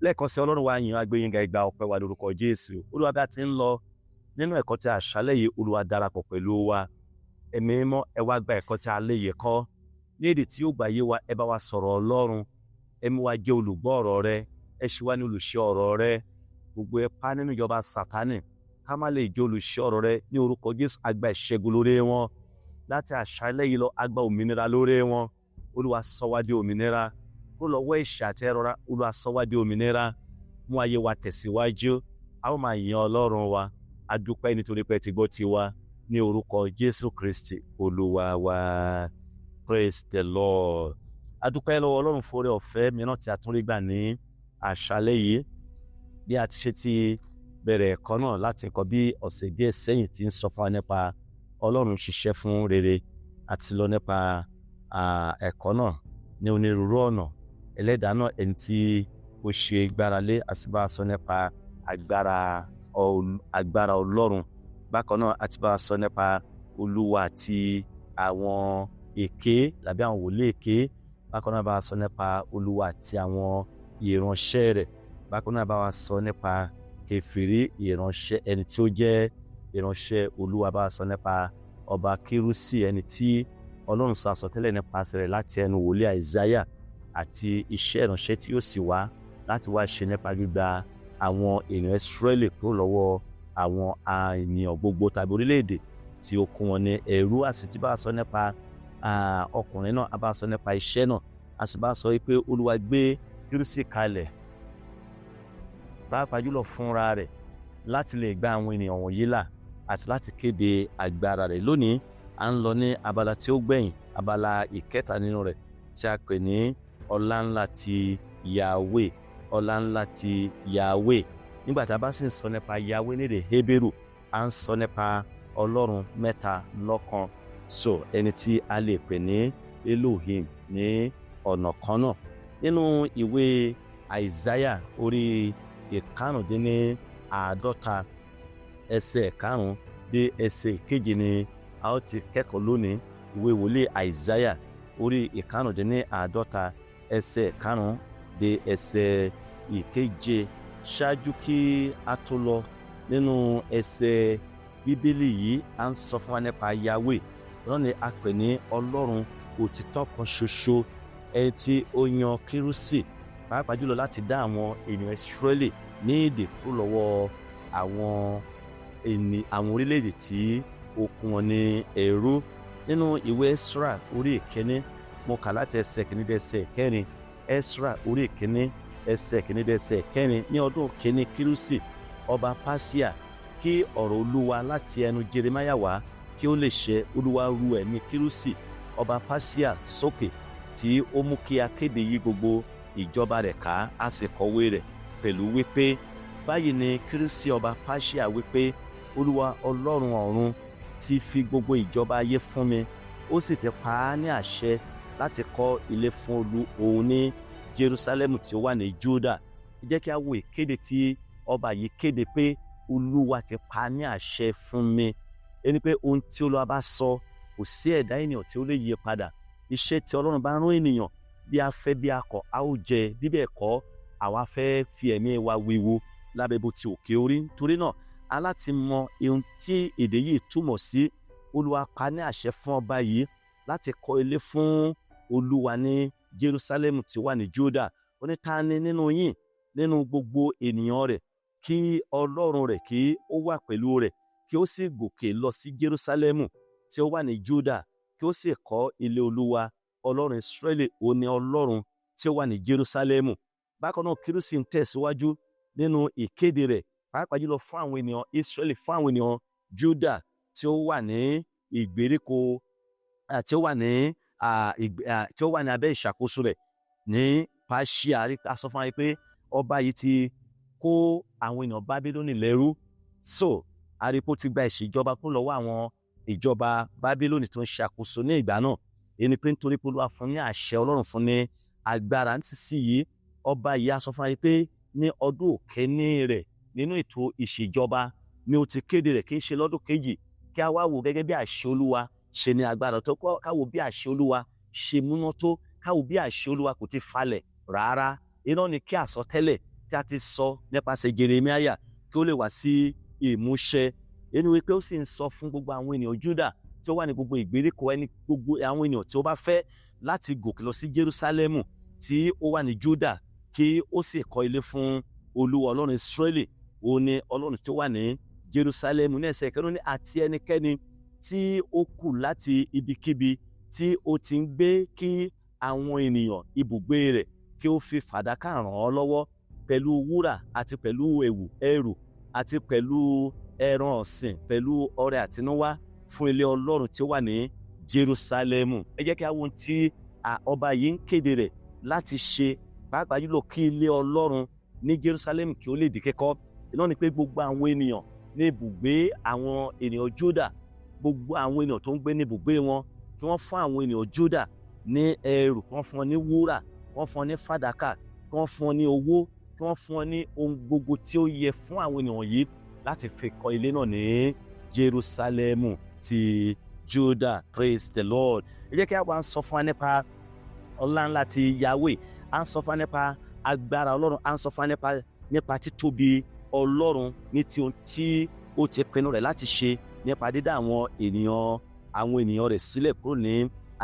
Lẹ́ẹ̀kan sí, Ọlọ́run wa yìn, agbẹ́yìnga, ìgbà ọpẹ́ wa lórúkọ Jésù. Olúwa, bá ti ń lọ nínú ẹ̀kọ́ tí àṣálẹ́ yìí, Olúwa, darapọ̀ pẹ̀lú wa. Ẹ̀mí Mímọ́, ẹ wá gba ẹ̀kọ́ tí a lè yẹ kọ́ ní èdè tí yóò gbà yé wa. Ẹ bá wa sọ̀rọ̀ Ọlọ́run. Ẹ̀mí wa jẹ́ olùgbọ́ ọ̀rọ̀ rẹ, ẹ ṣe wá ní olùṣe ọ̀rọ̀ rẹ. Gbogbo ipá nínú ìjọba Sátánì ká má lè jẹ́ olùṣe ọ̀rọ̀ rẹ, ní orúkọ Jésù, a gba ìṣẹ́gun lórí wọn. Láti àṣálẹ́ yìí lọ, a gba òmìnira lórí wọn. Olúwa, sọ wá di òmìnira kó lọ́wọ́ ẹ̀ṣẹ̀ àti ẹ̀rọra. Olúwa, sọ wá di òmìnira, mú ayé wa tẹ̀síwájú. A ó máa yìn Ọlọ́run wa. A dúpẹ́ nítorí pé ti gbọ́ tiwa, ní orúkọ Jésù Kristi Olúwa wa. Praise the Lord. A dúpẹ́ lọ́wọ́ Ọlọ́run fún oore ọ̀fẹ́ mìíràn tí a tún rí gbà ní àṣálẹ́ yìí. Bí a ti ṣe ti bẹ̀rẹ̀ ẹ̀kọ́ náà láti nǹkan bí ọ̀sẹ̀ díẹ̀ sẹ́yìn, tí ń sọ fún wa nípa Ọlọ́run ṣiṣẹ́ fún rere, àti lọ nípa ẹ̀kọ́ náà ní onírúurú ọ̀nà. Ẹlẹ́dàá náà, ẹni tí ó ṣe gbáralé, a sì bá a sọ nípa agbára Ọlọ́run. Bákan náà, a ti bá a sọ nípa Olúwa àti àwọn èké tàbí àwọn wòlíì èké. Bákan náà, bá a sọ nípa Olúwa àti àwọn ìránṣẹ́ rẹ̀. Bákan náà, bá wa sọ nípa kèfèrí ìránṣẹ́, ẹni tí ó jẹ́ ìránṣẹ́ Olúwa. Bá wa sọ nípa ọba Kírúsì, ẹni tí Ọlọ́run sọ àsọtẹ́lẹ̀ nípasẹ̀ rẹ̀ láti ẹnu wòlíì Àìsáyà, àti iṣẹ́ ìránṣẹ́ tí ó sì wá láti wá ṣe nípa gbígba àwọn èèyàn Ísírẹ́lì kúrò lọ́wọ́ àwọn ènìyàn gbogbo tàbí orílẹ̀-èdè tí ó kó wọn ní ẹrú. A sì ti bá a sọ nípa ọkùnrin náà, a bá sọ nípa iṣẹ́ náà, a sì bá sọ pé Olúwa gbé Kírúsì kalẹ̀, pàápàá jùlọ fúnra rẹ̀, láti lè gba àwọn ènìyàn wọ̀nyí là àti láti kéde agbára rẹ̀. Lónìí, à ń lọ ní abala tí ó gbẹ̀yìn, abala ìkẹta nínú rẹ̀, tí a pè ní ọlá ńlá ti Yahweh. Ọlá ńlá ti Yahweh. Nígbà tí a bá sì ń sọ nípa Yahweh ní èdè Hébérù, à ń sọ nípa Ọlọ́run mẹ́ta lọ́kan, so ẹni tí a lè pè ní Elohim ní ọ̀nà kan náà. Nínú ìwé Àìsáyà, orí 55, ẹsẹ̀ 5 dé ẹsẹ̀ 7 ni a ó ti kẹ́kọ̀ọ́ lónìí. Ìwé wòlíì Àìsáyà, orí 55, ẹsẹ̀ 5 dé ẹsẹ̀ 7. Ṣáájú kí a tó lọ nínú ẹsẹ̀ Bíbélì yìí, à ń sọ fún wa nípa Yahweh náà ni a pè ní Ọlọ́run òtítọ́ kan ṣoṣo, ẹni tí ó yan Kírúsì pàápàá jùlọ láti dá àwọn ènìyàn Ísírẹ́lì ní ìdè kúrò lọ́wọ́ àwọn orílẹ̀-èdè tí ó kó wọn ní ẹrú. Nínú ìwé Ẹ́sírà, orí 1, mo kà láti ẹsẹ̀ 1 dé ẹsẹ̀ 4. Ẹ́sírà, orí 1, ẹsẹ̀ 1 dé ẹsẹ̀ 4. Ní ọdún kìíní Kírúsì ọba Páṣíà, kí ọ̀rọ̀ Olúwa láti ẹnu Jeremáyà wá kí ó lè ṣẹ, Olúwa ru ẹ̀mí Kírúsì ọba Páṣíà sókè, tí ó mú kí a kéde yí gbogbo ìjọba rẹ̀ ká, a sì kọ̀wé rẹ̀ pẹ̀lú wípé, báyìí ni Kírúsì ọba Páṣíà wípé, Olúwa Ọlọ́run ọ̀run ti fi gbogbo ìjọba ayé fún mi, ó sì ti pa á ní àṣẹ láti kọ́ ilé fún olú òun ní Jerusalem tí ó wà ní Juda. Jẹ́ kí a wo ìkéde tí ọba yìí kéde pé Olúwa ti pa á ní àṣẹ fún mi. Ẹni pé ohun tí Olúwa bá sọ, kò sí ẹ̀dá ènìyàn tí ó lè yí padà. Iṣẹ́ tí Ọlọ́run bá rán ènìyàn, bí a fẹ́ bí a kọ̀, a ó jẹ. Bí bẹ́ẹ̀ kọ́, àwa fẹ́ fi ẹ̀mí wa wéwu lábẹ́ bó ti òkè orí. Torí náà, a láti mọ ohun tí èdè yìí túmọ̀ sí. Olúwa pa ní àṣẹ fún ọba yìí láti kọ́ ilé fún Olúwa ní Jerusalem tí ó wà ní Juda. Ó ní, ta ni nínú yín, nínú gbogbo ènìyàn rẹ̀, kí Ọlọ́run rẹ̀ kí ó wà pẹ̀lú rẹ̀, kí ó sì gòkè lọ sí Jerusalem tí ó wà ní Juda, kí ó sì kọ́ ilé Olúwa Ọlọ́run Israẹli, ó ní Ọlọ́run tí ó wà ní Jerusalem. Bákan náà, Kírúsì ń tẹ̀síwájú nínú ìkéde rẹ̀, pàápàá jùlọ fún àwọn ènìyàn Israẹli, fún àwọn ènìyàn Juda tí ó wà ní ìgbèríko, tí ó wà ní abẹ́ ìṣàkóso rẹ̀ ní Pàṣíà. A sọ fún wa pé ọba yìí ti kó àwọn ènìyàn Bábílónì lẹ́rú, so arípò ti gba ìṣèjọba kúrò lọ́wọ́ àwọn ìjọba Bábílónì tó ń ṣàkóso ní ìgbà náà. Èyí ni pé nítorí pé Olúwa fún ní àṣẹ, Ọlọ́run fún ní agbára. Nísinsìnyí, ọba yìí, a sọ fún wa pé ní ọdún kẹ́ni rẹ̀ nínú ètò ìṣèjọba ni ó ti kéde rẹ̀, kì í ṣe lọ́dún kejì. Kí a wá wò gẹ́gẹ́ bí àṣẹ Olúwa ṣe ní agbára tó, ká wò bí àṣẹ Olúwa ṣe múná tó, ká wò bí àṣẹ Olúwa kò ti falẹ̀ rárá. Iná ni kí àsọtẹ́lẹ̀ tí a ti sọ nípasẹ̀ Jeremiah kí ó lè wá sí ìmúṣẹ. Inú wípé ó sì ń sọ fún gbogbo àwọn ènìyàn Júdà tí ó wà ní gbogbo ìgbèríko, ẹni gbogbo àwọn ènìyàn tí ó bá fẹ́ láti gòkè lọ sí Jerúsálẹ́mù tí ó wà ní Júdà, kí ó sì kọ́ ilé fún Olúwa Ọlọ́run Ísírẹ́lì, òun ni Ọlọ́run tí ó wà ní Jerúsálẹ́mù. Ní ẹsẹ̀ ìkẹrin ní, àti ẹnikẹ́ni tí ó kù láti ibikíbi tí ó ti ń gbé, kí àwọn ènìyàn ibùgbé rẹ̀ kí ó fi fàdákà ràn án lọ́wọ́ pẹ̀lú wúrà àti pẹ̀lú ẹ̀wù ẹrù àti pẹ̀lú ẹran ọ̀sìn, pẹ̀lú ọrẹ àtinúwá fún ilé Ọlọ́run tí ó wà ní Jerúsálẹ́mù. Ẹ jẹ́ kí a wo ohun tí ọba yìí ń kéde rẹ̀ láti ṣe, pàápàá jùlọ kí ilé Ọlọ́run ní Jerúsálẹ́mù kí ó lè di kíkọ́. Iná ni pé gbogbo àwọn ènìyàn ní ibùgbé àwọn ènìyàn Júdà, gbogbo àwọn ènìyàn tó ń gbé ní ibùgbé wọn, kí wọ́n fún àwọn ènìyàn Júdà ní ẹrù, kí wọ́n fún wọn ní wúrà, kí wọ́n fún wọn ní fàdákà, kí wọ́n fún wọn ní owó, kí wọ́n fún wọn ní ohun gbogbo tí ó yẹ fún àwọn ènìyàn yìí láti fi kọ́ ilé náà ní Jerúsálẹ́mù ti Judah. Praise the Lord. Ẹ jẹ́ kí a wá ń sọ fún wa nípa ọlá ńlá ti Yahweh, à ń sọ fún wa nípa agbára Ọlọ́run, à ń sọ fún wa nípa títóbi Ọlọ́run ní ti ohun tí ó ti pinnu rẹ̀ láti ṣe nípa dídá àwọn ènìyàn rẹ̀ sílẹ̀ kúrò ní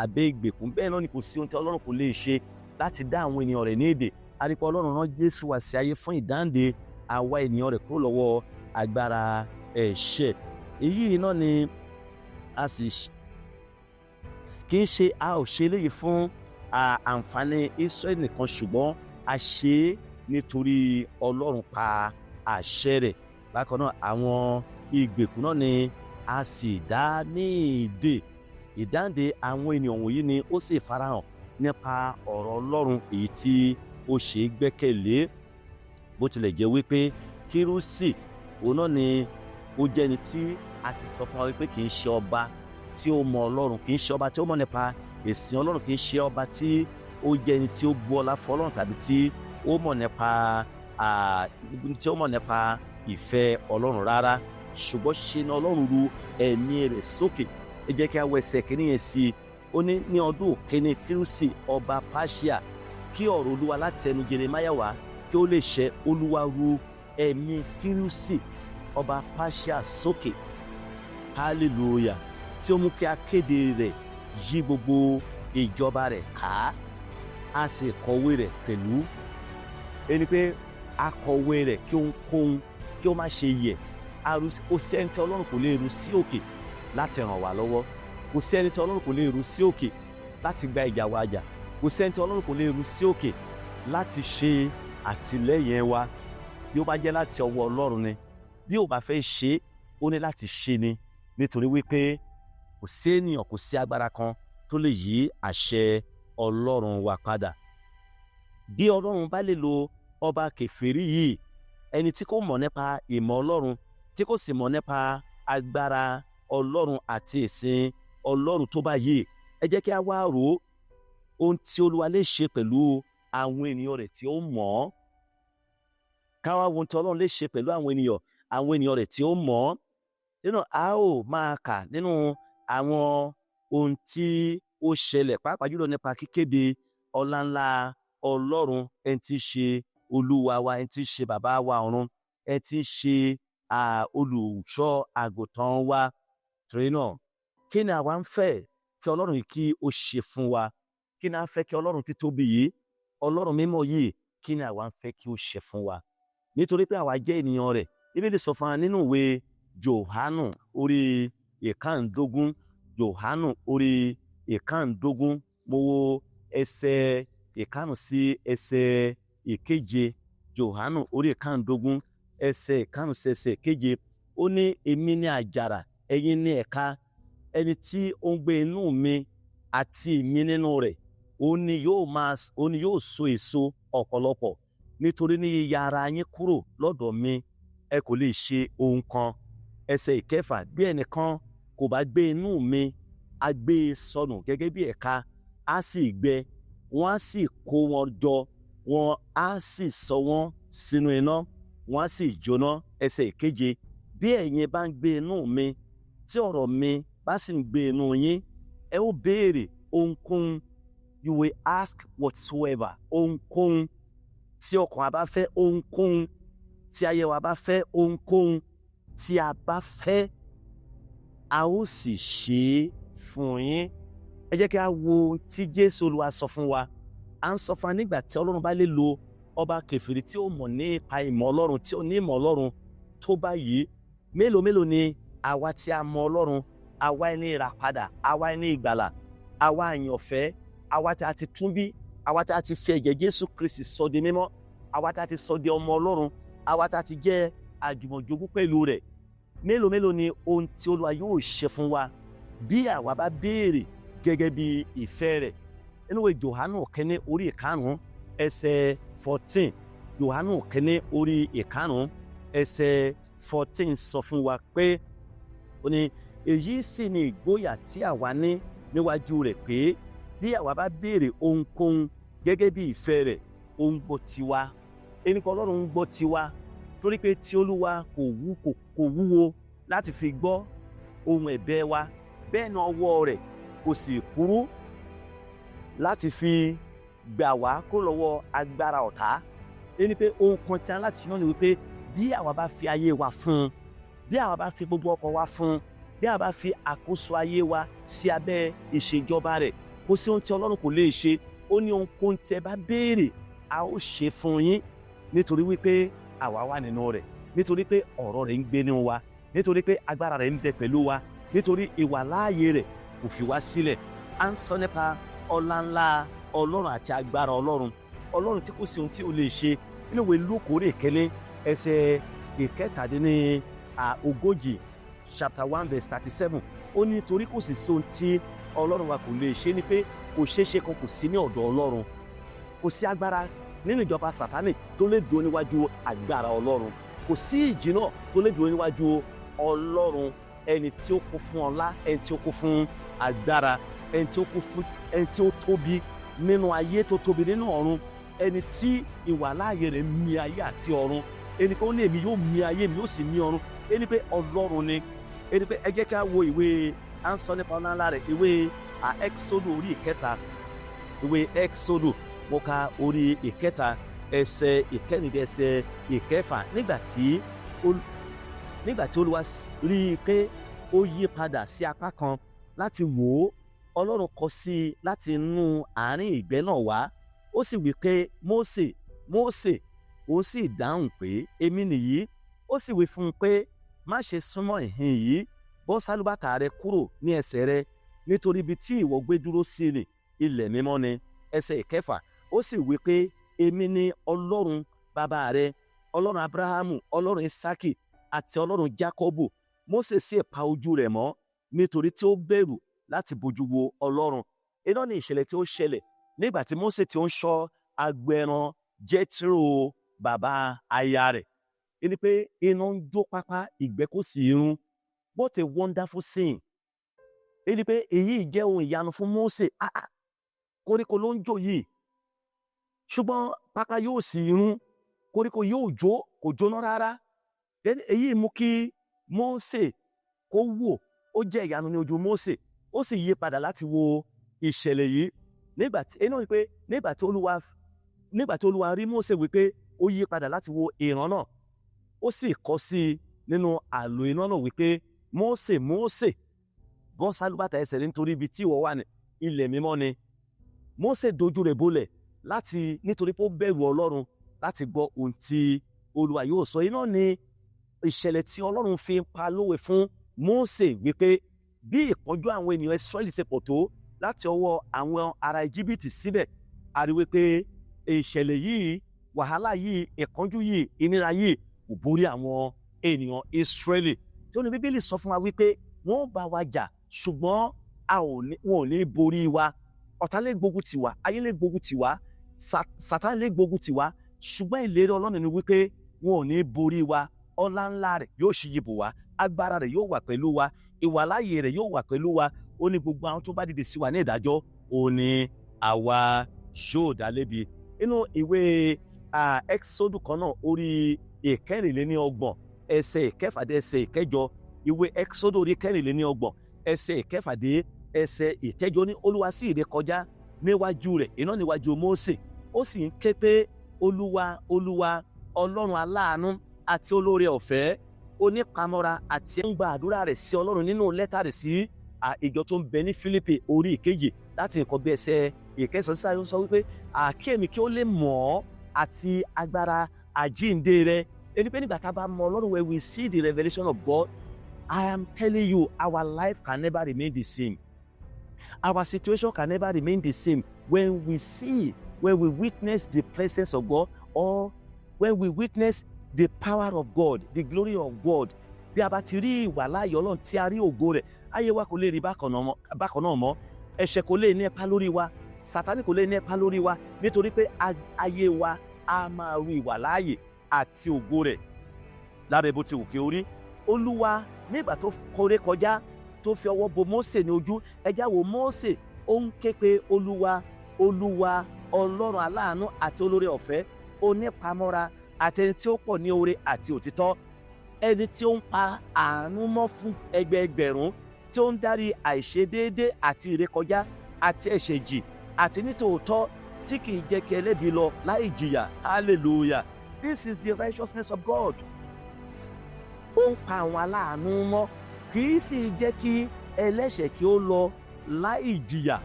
abẹ́ ìgbèkùn. Bẹ́ẹ̀ náà ni kò sí ohun tí Ọlọ́run kò lè ṣe láti dá àwọn ènìyàn rẹ̀ ní èdè. Àrípọ̀ Ọlọ́run rán Jésù wá sí ayé fún ìdáǹdè àwa ènìyàn rẹ̀ kúrò lọ́wọ́ agbára ẹ̀ṣẹ̀. Èyí náà ni a sì kì í ṣe, a ò ṣe eléyìí fún àǹfààní Israẹli nìkan, ṣùgbọ́n a ṣe é nítorí Ọlọ́run pa àṣẹ rẹ̀. Bákan náà, àwọn ìgbèkùn náà ni a sì dá ní ìdè. Ìdáǹdè àwọn ènìyàn wọ̀nyí ni ó sì farahàn nípa ọ̀rọ̀ Ọlọ́run èyí tí ó ṣe é gbẹ́kẹ̀lé. Bó tilẹ̀ jẹ́ wípé Kírúsì òun náà ni ó jẹ́ ẹni tí a ti sọ fún wa wípé kì í ṣe ọba tí ó mọ Ọlọ́run, kì í ṣe ọba tí ó mọ̀ nípa ìsìn Ọlọ́run, kì í ṣe ọba tí ó jẹ́ ẹni tí ó bu ọlá fún Ọlọ́run tàbí tí ó mọ̀ nípa ìfẹ́ Ọlọ́run rárá, ṣùgbọ́n ṣe ni Ọlọ́run ru ẹ̀mí rẹ̀ sókè. Ẹ jẹ́ kí a wọ ẹsẹ̀ kìíní yẹn sí i. Ó ní, ní ọdún kìíní Kírúsì ọba Páṣíà, kí ọ̀rọ̀ Olúwa láti ẹnu Jeremáyà wá kí ó lè ṣẹ, Olúwa ru ẹ̀mí Kírúsì ọba Páṣíà sókè, hallelujah, tí ó mú kí a kéde rẹ̀ yí gbogbo ìjọba rẹ̀ ká, a sì kọ̀wé rẹ̀ pẹ̀lú. Ẹni pé a kọ̀wé rẹ̀ kí ohunkóhun kí ó má ṣe yẹ̀. Kò sí ẹni tí Ọlọ́run kò lè ru sí òkè láti ràn wá lọ́wọ́. Kò sí ẹni tí Ọlọ́run kò lè ru sí òkè láti gba ìjà wa jà. Kò sí ẹni tí Ọlọ́run kò lè ru sí òkè láti ṣe àtìlẹ́yìn wa, bí ó bá jẹ́ láti ọwọ́ Ọlọ́run ni. Bí ó bá fẹ́ ṣe, ó ní láti ṣe ni, nítorí wípé kò sí ènìyàn, kò sí agbára kan tó lè yí àṣẹ Ọlọ́run wa padà. Bí Ọlọ́run bá lè lo ọba kèfèrí yìí, ẹni tí kò mọ̀ nípa ìmọ̀ Ọlọ́run, tí kò sì mọ̀ nípa agbára Ọlọ́run àti ìsìn Ọlọ́run tó báyìí, ẹ jẹ́ kí a wá rò ó, ohun tí Olúwa lè ṣe pẹ̀lú àwọn ènìyàn rẹ̀ tí ó mọ̀ ọ́. Ká wá wo ohun tí Ọlọ́run lè ṣe pẹ̀lú àwọn ènìyàn rẹ̀ tí ó mọ̀ ọ́. Nínú a ó máa kà nínú àwọn ohun tí ó ṣẹlẹ̀, pàápàá jùlọ nípa kíkéde ọlá ńlá Ọlọ́run, ẹni tí í ṣe Olúwa wa, ẹni tí í ṣe bàbá wa ọ̀run, ẹni tí í ṣe olùṣọ́ àgùntàn wa. Torí náà, kí ni àwa ń fẹ́ kí Ọlọ́run yìí kí ó ṣe fún wa? Kí ni a fẹ́ kí Ọlọ́run títóbi yìí, Ọlọ́run mímọ́ yìí, kí ni àwa ń fẹ́ kí ó ṣe fún wa? Nítorí pé àwa jẹ́ ènìyàn rẹ̀. Bíbélì sọ fún wa nínú ìwé Jòhánù orí 15, Jòhánù orí 15, mo wo ẹsẹ̀ 5 sí ẹsẹ̀ 7. Jòhánù orí 15, ẹsẹ̀ 5 sí ẹsẹ̀ 7. Ó ní, "Èmi ní àjàrà, ẹ̀yin ní ẹ̀ka. Ẹni tí ó ń gbé inú mi àti èmi nínú rẹ̀, òun ni yóò so èso ọ̀pọ̀lọpọ̀, nítorí ní yíya ara yín kúrò lọ́dọ̀ mi, ẹ kò lè ṣe ohun kan." Ẹsẹ̀ 6, "Bí ẹnìkan kò bá gbé inú mi, a gbé e sọnù gẹ́gẹ́ bí ẹ̀ka, á sì gbẹ. Wọ́n á sì kó wọn jọ, wọ́n á sì sọ wọ́n sínú iná, wọ́n á sì jóná." Ẹsẹ̀ 7, "Bí ẹ̀yin bá ń gbé inú mi, tí ọ̀rọ̀ mi bá sì ń gbé inú yín, ẹ ó béèrè ohunkóhun." You will ask whatsoever, ohunkóhun tí Tí ọkàn wa bá fẹ́ ohunkóhun, tí ayé wa bá fẹ́ ohunkóhun tí a bá fẹ́, a ó sì ṣe é fún yín. Ẹ jẹ́ kí a wo ohun tí Jésù Olúwa sọ fún wa. À ń sọ fún wa, nígbà tí Ọlọ́run bá lè lo ọba kèfèrí tí ó mọ̀ nípa ìmọ̀ Ọlọ́run, tí ó ní ìmọ̀ Ọlọ́run tó báyìí, mélòó mélòó ni àwa tí a mọ̀ Ọlọ́run, àwa ẹni ìràpadà, àwa ẹni ìgbàlà, àwa àyànfẹ́, àwa tí a ti tún bí, àwa tí a ti fi ẹ̀jẹ̀ Jésù Kristi sọ di mímọ́, àwa tí a ti sọ di ọmọ Ọlọ́run, àwa tí a ti jẹ́ àjùmọ̀jogún pẹ̀lú rẹ̀. Mélòó mélòó ni ohun tí Olúwa yóò ṣe fún wa bí àwa bá béèrè gẹ́gẹ́ bí ìfẹ́ rẹ̀? Nínú ìwé Jòhánù kínní orí 5 ẹsẹ̀ 14, Jòhánù kínní orí 5 ẹsẹ̀ 14 sọ fún wa pé, ó ní, "Èyí sì ni ìgboyà tí àwa ní níwájú rẹ̀, pé bí àwa bá béèrè ohunkóhun gẹ́gẹ́ bí ìfẹ́ rẹ̀, ó ń gbọ́ tiwa." Ẹni kan, Ọlọ́run ń gbọ́ tiwa, torí pé tí Olúwa kò wúwo láti fi gbọ́ ohun ẹ̀bẹ̀ wa, bẹ́ẹ̀ náà ọwọ́ rẹ̀ kò sì kúrú láti fi gbà wá kó lọ́wọ́ agbára ọ̀tá. Ẹni pé ohun kan tí a láti náà ni wípé bí àwa bá fi ayé wa fún un, bí àwa bá fi gbogbo ọkọ̀ wa fún un, bí àwa bá fi àkóso ayé wa sí abẹ́ ìṣèjọba rẹ̀, kò sí ohun tí Ọlọ́run kò lè ṣe. Ó ní ohunkóhun tí ẹ bá béèrè, a ó ṣe fún yín, nítorí wípé àwa wà nínú rẹ̀, nítorí pé ọ̀rọ̀ rẹ̀ ń gbé nínú wa, nítorí pé agbára rẹ̀ ń bẹ pẹ̀lú wa, nítorí ìwàláàyè rẹ̀ kò fi wá sílẹ̀. À ń sọ nípa ọlá ńlá Ọlọ́run àti agbára Ọlọ́run, Ọlọ́run tí kò sí ohun tí ó lè ṣe. Nínú ìwé Lúùkù orí 1 ẹsẹ̀ 37, chapter 1 verse 37, ó ní torí kò sì sí ohun tí Ọlọ́run wa kò lè ṣe, ni pé kò ṣeé ṣe kan kò sí ní ọ̀dọ̀ Ọlọ́run. Kò sí agbára nínú ìjọba Sátánì tó lè dúró níwájú agbára Ọlọ́run. Kò sí ìjì náà tó lè dúró níwájú Ọlọ́run, ẹni tí ó kún fún ọlá, ẹni tí ó kún fún agbára, ẹni tí ó kún fún, ẹni tí ó tóbi nínú ayé, tó tóbi nínú ọ̀run, ẹni tí ìwàláàyè rẹ̀ mì ayé àti ọ̀run, ẹni pé ó ní, "Èmi yóò mì ayé mi, yóò sì mì ọ̀run." Ẹni pé Ọlọ́run ni. Ẹni pé ẹ jẹ́ ká wo ìwé, à ń sọ nípa ọlá ńlá rẹ̀, ìwé Exodus orí 3. Ìwé Exodus, mo ka orí 3 ẹsẹ̀ 4 dé ẹsẹ̀ 6. Nígbà tí Olúwa rí i pé ó yí padà sí apá kan láti wò ó, Ọlọ́run kọ sí i láti inú àárín ìgbẹ́ náà wá, ó sì wí pé, "Mósè, Mósè." Ó sì dáhùn pé, "Èmi nìyí." Ó sì wí fún un pé, "Má ṣe súnmọ́ ìhín yìí. Bọ́ sálúbàtà rẹ kúrò ní ẹsẹ̀ rẹ, nítorí ibi tí ìwọ gbé dúró sí ni ilẹ̀ mímọ́ ni." Ẹsẹ̀ 6, ó sì wí pé, "Èmi ni Ọlọ́run bàbá rẹ, Ọlọ́run Abrahamu, Ọlọ́run Isaki àti Ọlọ́run Jákọ́bù." Mósè sì pa ojú rẹ̀ mọ́, nítorí tí ó bẹ̀rù láti bójú wo Ọlọ́run. Iná ní ìṣẹ̀lẹ̀ tí ó ṣẹlẹ̀ nígbà tí Mósè tí ó ń ṣọ́ agbo ẹran Jẹ́tírò bàbá aya rẹ̀, ẹni pé iná ń jó pápá, ìgbẹ́ kò sì run. What a wonderful scene! Ẹni pé èyí jẹ́ ohun ìyanu fún Mósè. Ah ah, koríko ló ń jó yìí, ṣùgbọ́n pápá yóò sì run, koríko yóò jó, kò jóná rárá. Then èyí mú kí Mósè kó wò, ó jẹ́ ìyanu ní ojú Mósè, ó sì yí padà láti wo ìṣẹ̀lẹ̀ yìí. Nígbà tí inú wípé nígbà tí Olúwa rí Mósè wípé ó yí padà láti wo ìran náà, ó sì kọ sí i nínú àlò iná náà wípé, "Mósè, Mósè, bọ́ sálúbàtà ẹsẹ̀ rẹ, nítorí ibi tí ìwọ wà ní ilẹ̀ mímọ́ ni." Mósè dojú rẹ̀ bolẹ̀ láti nítorí pé ó bẹ̀rù Ọlọ́run láti gbọ́ ohun tí Olúwa yóò sọ. Iná ni ìṣẹ̀lẹ̀ tí Ọlọ́run fi ń pa lówe fún Mósè wípé bí ìpọ́njú àwọn ènìyàn Ísírẹ́lì ṣe pọ̀ tó láti ọwọ́ àwọn ará Íjíbítì, síbẹ̀ a rí wípé ìṣẹ̀lẹ̀ yìí, wàhálà yìí, ìpọ́njú yìí, ìnira yìí kò borí àwọn ènìyàn Ísírẹ́lì. Tí ó ní Bíbélì sọ fún wa wípé wọ́n bá wa jà, ṣùgbọ́n a ò ní, wọn ò ní borí wa. Ọ̀tá lè gbógun tì wá, ayé lè gbógun tì wá, Sátánì lè gbógun tì wá, ṣùgbọ́n ìlérí Ọlọ́run ni wípé wọn ò ní borí wa. Ọlá ńlá rẹ̀ yóò ṣíji bò wá, agbára rẹ̀ yóò wà pẹ̀lú wa, ìwàláyè rẹ̀ yóò wà pẹ̀lú wa. Ó ní gbogbo àwọn tó bá dìde sí wa ní ìdájọ́, ó ní àwa yóò dá lébi. Inú ìwé Exodus kan náà, orí 34 ẹsẹ̀ 6 dé ẹsẹ̀ 8, ìwé Exodus orí 34 ẹsẹ̀ 6 dé ẹsẹ̀ 8 ní, Olúwa sì ré kọjá níwájú rẹ̀, iná níwájú Mósè, ó sì ń ké pé, Olúwa, Olúwa, Ọlọ́run aláàánú àti olóore ọ̀fẹ́, onípamọ́ra àti ń gba àdúrà rẹ̀ sí Ọlọ́run nínú lẹ́tà rẹ̀ sí ìjọ tó ń bẹ ní Fílípì orí 2, láti nǹkan bí ẹsẹ̀ 9 sáré, sọ wípé àkíyèmí kí ó lè mọ̀ ọ́ àti agbára àjíǹde rẹ̀. Ẹni pé nígbà tá a bá mọ Ọlọ́run, when we see the revelation of God, I am telling you, our life can never remain the same. Our situation can never remain the same when we see, when we witness the presence of God or when we witness the power of God, the glory of God. Bí a bá ti rí ìwàláàyè Ọlọ́run, tí a rí ògo rẹ̀, ayé wa kò lè rí bákan náà mọ́. Ẹ̀ṣẹ̀ kò lè ní ipa lórí wa, Sátánì kò lè ní ipa lórí wa, nítorí pé ayé wa á máa rí ìwàláàyè àti ògo rẹ̀ lábẹ́ bó ti wù kí ó rí. Olúwa, nígbà tó kórè kọjá, tó fi ọwọ́ bo Mósè ní ojú, ẹjá wo Mósè, ó ń ké pe Olúwa, Olúwa, Ọlọ́run aláàánú àti olóore ọ̀fẹ́, onípamọ́ra àti ẹni tí ó pọ̀ ní oore àti òtítọ́, ẹni tí ó ń pa àánú mọ́ fún ẹgbẹẹgbẹ̀rún, tí ó ń dárí àìṣedéédé àti ìrékọjá àti ẹ̀ṣẹ̀ jì, àti nítòótọ́ tí kì í jẹ́ kí ẹlẹ́bi lọ láì jìyà. Hallelujah! This is the righteousness of God. Ó ń pa àwọn aláàánú mọ́, kì í sì jẹ́ kí ẹlẹ́ṣẹ̀ kí ó lọ láì jìyà.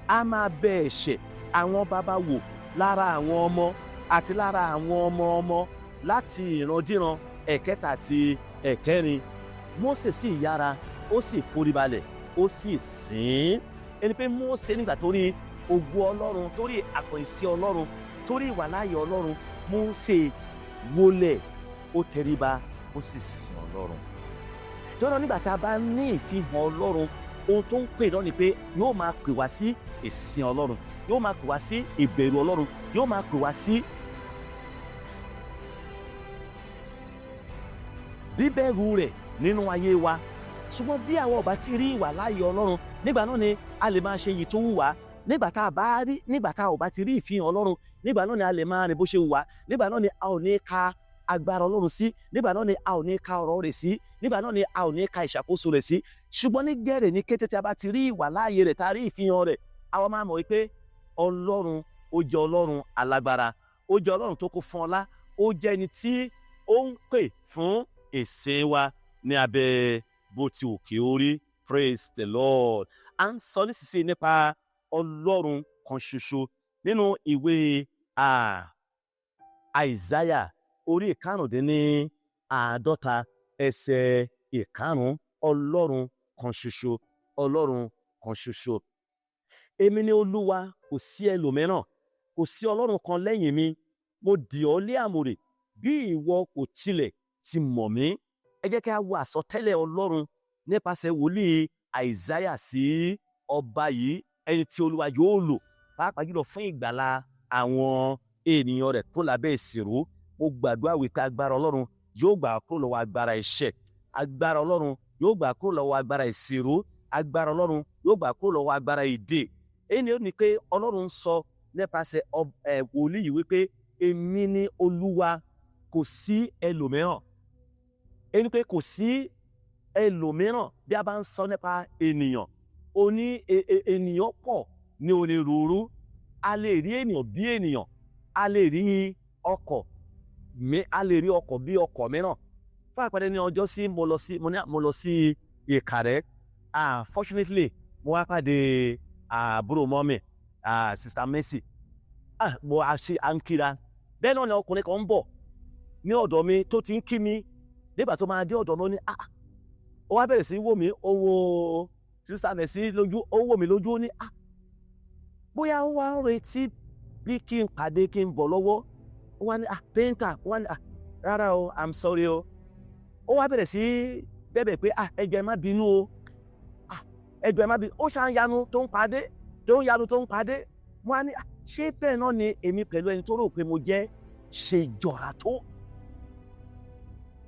A máa bẹ ẹ̀ṣẹ̀ àwọn bàbá wò lára àwọn ọmọ àti lára àwọn ọmọ ọmọ, láti ìrandíran ẹ̀kẹta àti ẹ̀kẹrin. Mósè sì yára, ó sì foríbalẹ̀, ó sì sìn. Ẹni pé Mósè, nígbà tó rí ògo Ọlọ́run, tó rí àkànṣe Ọlọ́run, tó rí ìwàláàyè Ọlọ́run, Mósè wólẹ̀, ó tẹríba, ó sì sìn Ọlọ́run. Tọ́nà nígbà tá a bá ní ìfihàn Ọlọ́run, ohun tó ń pè náà ni pé yóò máa pè wá sí ìsìn Ọlọ́run, yóò máa pè wá sí ìbẹ̀rù Ọlọ́run, yóò máa pè wá sí bíbẹ̀rù rẹ̀ nínú ayé wa. Ṣùgbọ́n bí àwọn ọba ti rí ìwà láàyè Ọlọ́run, nígbà náà ni a lè máa ṣe èyí tó wù wá. Nígbà tá a bá rí, nígbà tá a ò bá ti rí ìfihàn Ọlọ́run, nígbà náà ni a lè máa rìn bó ṣe wù wá. Nígbà náà ni a ò ní ka agbára Ọlọ́run sí. Nígbà náà ni a ò ní ka ọ̀rọ̀ rẹ̀ sí. Nígbà náà ni a ò ní ka ìṣàkóso rẹ̀ sí. Ṣùgbọ́n ní gẹ́rẹ̀, ní kété tí a bá ti rí ìwà láàyè rẹ̀, tá a rí ìfihàn rẹ̀, àwa máa mọ̀ wípé Ọlọ́run, ó jẹ́ Ọlọ́run alágbára, ó jẹ́ Ọlọ́run tó kún fún ọlá, ó jẹ́ ẹni tí ó ń pè fún ìsìn wa ní abẹ́ bó ti wù kí ó rí. Praise the Lord. À ń sọ nísinsìnyí nípa Ọlọ́run kan ṣoṣo nínú ìwé Àìsáyà orí 55, ẹsẹ̀ 5. Ọlọ́run kan ṣoṣo, Ọlọ́run kan ṣoṣo. Èmi ni Olúwa, kò sí ẹlòmíràn, kò sí Ọlọ́run kan lẹ́yìn mi. Mo dì ọ́ lé àmùrè, bí ìwọ kò tilẹ̀ ti mọ̀ mí. Ẹ jẹ́ kí a wo àsọtẹ́lẹ̀ Ọlọ́run nípasẹ̀ wòlíì Àìsáyà sí ọba yìí, ẹni tí Olúwa yóò lò pàápàá jùlọ fún ìgbàlà àwọn ènìyàn rẹ̀ kó lábẹ́ ìsìnrú. Mo gbàdúrà wípé agbára Ọlọ́run yóò gbà kúrò lọ́wọ́ agbára ẹ̀ṣẹ̀, agbára Ọlọ́run yóò gbà kúrò lọ́wọ́ agbára ìsìnrú, agbára Ọlọ́run yóò gbà kúrò lọ́wọ́ agbára ìdè. Èyí ni ó ní pé Ọlọ́run ń sọ nípasẹ̀ wòlíì yìí wípé èmi ni Olúwa, kò sí ẹlòmíràn. Èyí ni pé kò sí ẹlòmíràn. Bí a bá ń sọ nípa ènìyàn, oní ènìyàn pọ̀ ní onírúurú. A lè rí ènìyàn bí ènìyàn, a lè rí ọkọ̀ mi, a lè rí ọkọ̀ bí ọkọ̀ mìíràn. Fún àpẹẹrẹ, ní ọjọ́ sí mo lọ sí, mo ní mo lọ sí Ìkàrẹ́. Fortunately, mo wá pàdé àbúrò mummy, Sister Mercy. Mo a ṣe à ń kíra. Bẹ́ẹ̀ náà ni ọkùnrin kan ń bọ̀ ní ọ̀dọ̀ mi tó ti ń kí mi. Nígbà tó máa dé ọ̀dọ̀ mi, ó ní, ah, ó wá bẹ̀rẹ̀ sí í wò mí. Ó wo Sister Mercy lójú, ó wò mí lójú. Ó ní, ah, bóyá ó wá ń retí bí kí n pàdé, kí n bọ̀ lọ́wọ́. Ó wá ní, ah, painter. Ó wá ní, ah, rárá o, I'm sorry o. Ó wá bẹ̀rẹ̀ sí bẹ̀bẹ̀ pé, ah, ẹ jọ̀ọ́, ẹ má bínú o, ah, ẹ jọ̀ọ́, ẹ má bínú. Ó ṣàn yanu tó ń padé, tó ń yanu tó ń padé. Mo wá ní, ah, ṣé bẹ́ẹ̀ náà ni èmi pẹ̀lú ẹni tó rò pé mo jẹ́ ṣe jọra tó?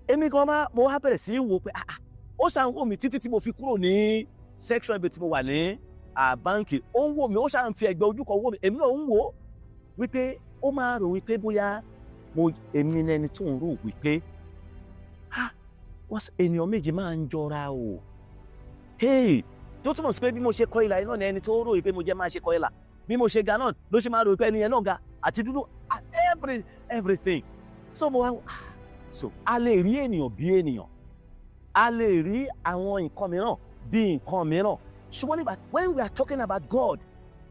Èmi gan máa mo wá bẹ̀rẹ̀ sí í wò pé, ah, ah, ó ṣàn wò mí títí tí mo fi kúrò ní section ibi tí mo wà ní báńkì. Ó ń wò mí, ó ṣàn fi ẹ̀gbẹ́ ojú kan wò mí. Èmi náà ń wò ó wípé ó máa rò wípé bóyá mo èmi ní ẹni tó ń rò wípé, ah, wọ́n ènìyàn méjì máa ń jọra o. Hey, tó túmọ̀ sí pé bí mo ṣe kọ ìlà yìí náà ni ẹni tó rò wípé mo jẹ́ máa ṣe kọ ìlà. Bí mo ṣe ga náà ló ṣe máa rò wípé ẹni yẹn náà ga, àti dúdú. everything. So mo wá, so a lè rí ènìyàn bí ènìyàn, a lè rí àwọn nǹkan mìíràn bí nǹkan mìíràn, ṣùgbọ́n nígbà when we are talking about God,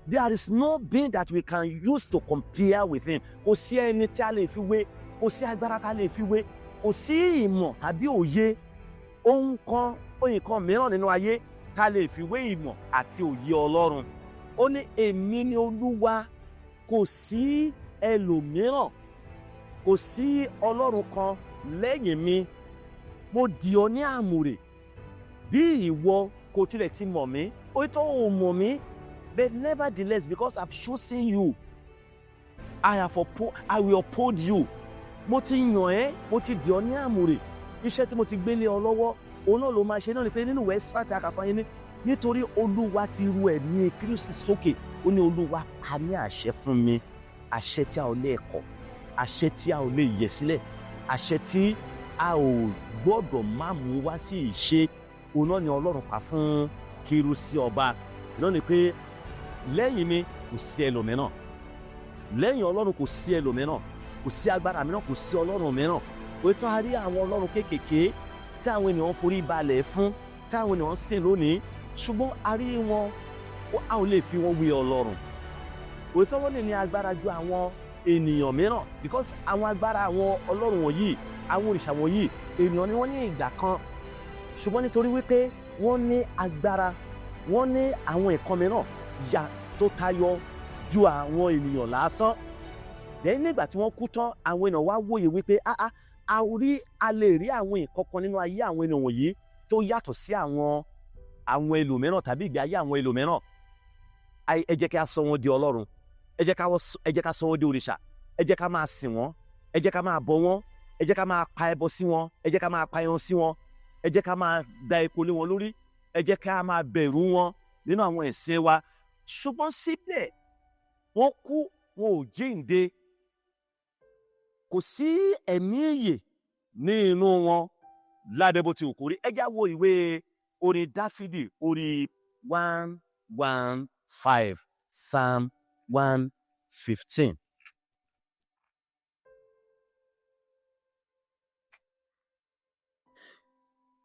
there is no being that we can use to compare with him. Kò sí ẹni tí a lè fi wé, kò sí agbára tá a lè fi wé, kò sí ìmọ̀ tàbí òye ohun kan, nǹkan mìíràn nínú ayé tá a lè fi wé ìmọ̀ àti òye Ọlọ́run. Ó ní, "Èmi ni Olúwa, kò sí ẹlòmíràn, kò sí Ọlọ́run kan lẹ́yìn mi. Mo dì ọ́ ní àmùrè bí ìwọ kò tilẹ̀ ti mọ̀ mí." Ó tó ò mọ̀ mí, but nevertheless, because I've chosen you, I will uphold you. Mo ti yàn ẹ́, mo ti dì ọ́ ní àmùrè. Iṣẹ́ tí mo ti gbé lé ọ lọ́wọ́, òun náà ló máa ṣe. Náà ni pé nínú ìwé Ẹ́sírà a kà fún yín ní, nítorí Olúwa ti ru ẹ̀mí Kristi sókè, ó ní, "Olúwa pa ní àṣẹ fún mi, àṣẹ tí a ò lè kọ̀, àṣẹ tí a ò lè yẹ̀ sílẹ̀, àṣẹ tí a ò gbọ́dọ̀ má mú wá sí ìṣe." Òun náà ni Ọlọ́run pa fún Kírúsì ọba náà, ni pé lẹ́yìn mi kò sí ẹlòmíràn, lẹ́yìn Ọlọ́run kò sí ẹlòmíràn, kò sí agbára mìíràn, kò sí Ọlọ́run mìíràn. Òótọ́, a rí àwọn ọlọ́run kéékèèké tí àwọn ènìyàn forí balẹ̀ fún, tí àwọn ènìyàn sìn lónìí, ṣùgbọ́n a rí wọn, a ò lè fi wọn wé Ọlọ́run. Òótọ́, wọn lè ní agbára ju àwọn ènìyàn mìíràn, because àwọn agbára àwọn ọlọ́run wọ̀nyí, àwọn òrìṣà wọ̀nyí, ènìyàn ni wọ́n ní ìgbà kan, ṣùgbọ́n nítorí wípé wọ́n ní agbára, wọ́n ní àwọn nǹkan mìíràn yà tó tayọ ju àwọn ènìyàn lásán. Lẹ́yìn nígbà tí wọ́n kú tán, àwọn ènìyàn wá wòye wípé ah ah, a lè rí àwọn nǹkan kan nínú ayé àwọn ènìyàn wọ̀nyí tó yàtọ̀ sí àwọn ẹlòmíràn tàbí ìgbé ayé àwọn ẹlòmíràn. Ẹ jẹ́ kí a sọ wọn di ọlọ́run, ẹ jẹ́ ká sọ wọn di òrìṣà, ẹ jẹ́ ká máa sìn wọ́n, ẹ jẹ́ ká máa bọ wọ́n, ẹ jẹ́ ká máa pa ẹbọ sí wọn, ẹ jẹ́ ká máa pa ẹran sí wọn, ẹ jẹ́ ká máa da epo lé wọn lórí, ẹ jẹ́ ká máa bẹ̀rù wọn nínú àwọn ẹ̀sìn wa. Ṣùgbọ́n síbẹ̀, wọ́n kú, wọn ò jíǹde, kò sí ẹ̀mí ìyè ní inú wọn lábẹ́ bó ti wù kó rí. Ẹ já wo ìwé orin Dáfídì, orí 115, Psalm 115.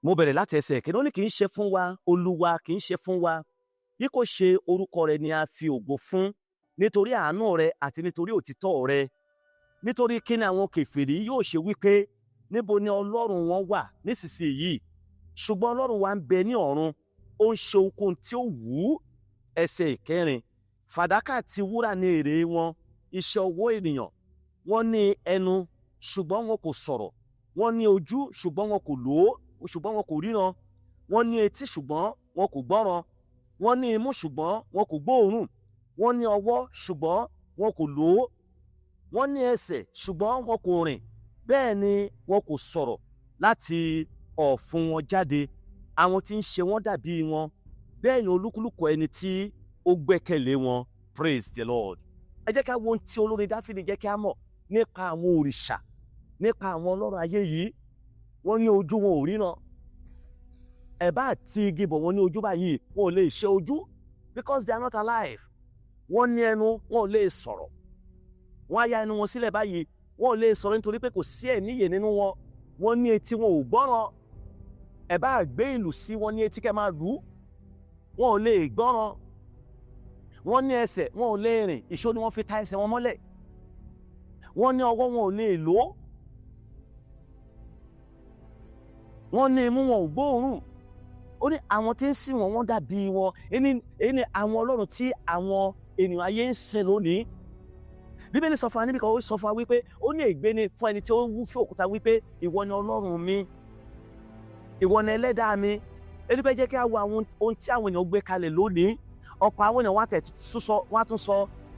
Mo bẹ̀rẹ̀ láti ẹsẹ̀ kìíní. Ó ní, "Kì í ṣe fún wa, Olúwa, kì í ṣe fún wa, bí kò ṣe orúkọ rẹ ni a fi ògo fún, nítorí àánú rẹ àti nítorí òtítọ́ rẹ. Nítorí kí ni àwọn kèfèrí yóò ṣe wípé, 'Níbo ni Ọlọ́run wọn wà nísinsìnyí?' Ṣùgbọ́n Ọlọ́run wa ń bẹ ní ọ̀run, ó ń ṣe ohunkóhun tí ó wù ú." Ẹsẹ̀ ìkẹrin: "Fàdákà àti wúrà ní ère wọn, iṣẹ́ ọwọ́ ènìyàn. Wọ́n ní ẹnu, ṣùgbọ́n wọn kò sọ̀rọ̀; wọ́n ní ojú, ṣùgbọ́n wọn kò lò ó, ṣùgbọ́n wọn kò ríran; wọ́n ní etí, ṣùgbọ́n wọn kò gbọ́ràn; wọ́n ní imú, ṣùgbọ́n wọn kò gbóòórùn; wọ́n ní ọwọ́, ṣùgbọ́n wọn kò lò ó; wọ́n ní ẹsẹ̀, ṣùgbọ́n wọn kò rìn; bẹ́ẹ̀ ni wọn kò sọ̀rọ̀ láti ọ̀fun wọn jáde. Àwọn tí ń ṣe wọ́n dàbí wọn, bẹ́ẹ̀ ni olúkúlùkù ẹni tí ó gbẹ́kẹ̀lé wọn." Praise the Lord. Ẹ jẹ́ ká wo ohun tí olórin Dáfídì jẹ́ kí á mọ̀ nípa àwọn òrìṣà, nípa àwọn ọlọ́run ayé yìí. Wọ́n ní ojú, wọn ò ríran. Ẹ bá ti igi bọ̀ wọ́n ní ojú báyìí, wọn ò lè ṣe ojú, because they are not alive. Wọ́n ní ẹnu, wọn ò lè sọ̀rọ̀. Wọ́n á ya ẹnu wọn sílẹ̀ báyìí, wọn ò lè sọ̀rọ̀, nítorí pé kò sí ẹ̀mí ìyè nínú wọn. Wọ́n ní etí, wọn ò gbọ́ràn. Ẹ bá gbé ìlù sí wọn ní etí, kẹ́ máa lù ú, wọn ò lè gbọ́ràn. Wọ́n ní ẹsẹ̀, wọn ò lè rìn, ìṣó ni wọ́n fi ta ẹsẹ̀ wọn mọ́lẹ̀. Wọ́n ní ọwọ́, wọn ò lè lò ó. Wọ́n ní imú, wọn ò gbóòórùn. Ó ní àwọn tí ń sìn wọ́n, wọ́n dàbí wọn. Èyí ni àwọn ọlọ́run tí àwọn ènìyàn ayé ń sìn lónìí. Bíbélì sọ fún wa níbi kan, ó sọ fún wa wípé, ó ní, "Ègbé ni fún ẹni tí ó wú fún òkúta wípé, 'Ìwọ ni Ọlọ́run mi, ìwọ ni ẹlẹ́dàá mi.'" Ẹni bẹ́ẹ̀, jẹ́ kí a wo àwọn ohun tí àwọn èèyàn gbé kalẹ̀ lónìí. Ọ̀pọ̀ àwọn èèyàn wọ́n á tẹ̀ tún sọ, wọ́n á tún sọ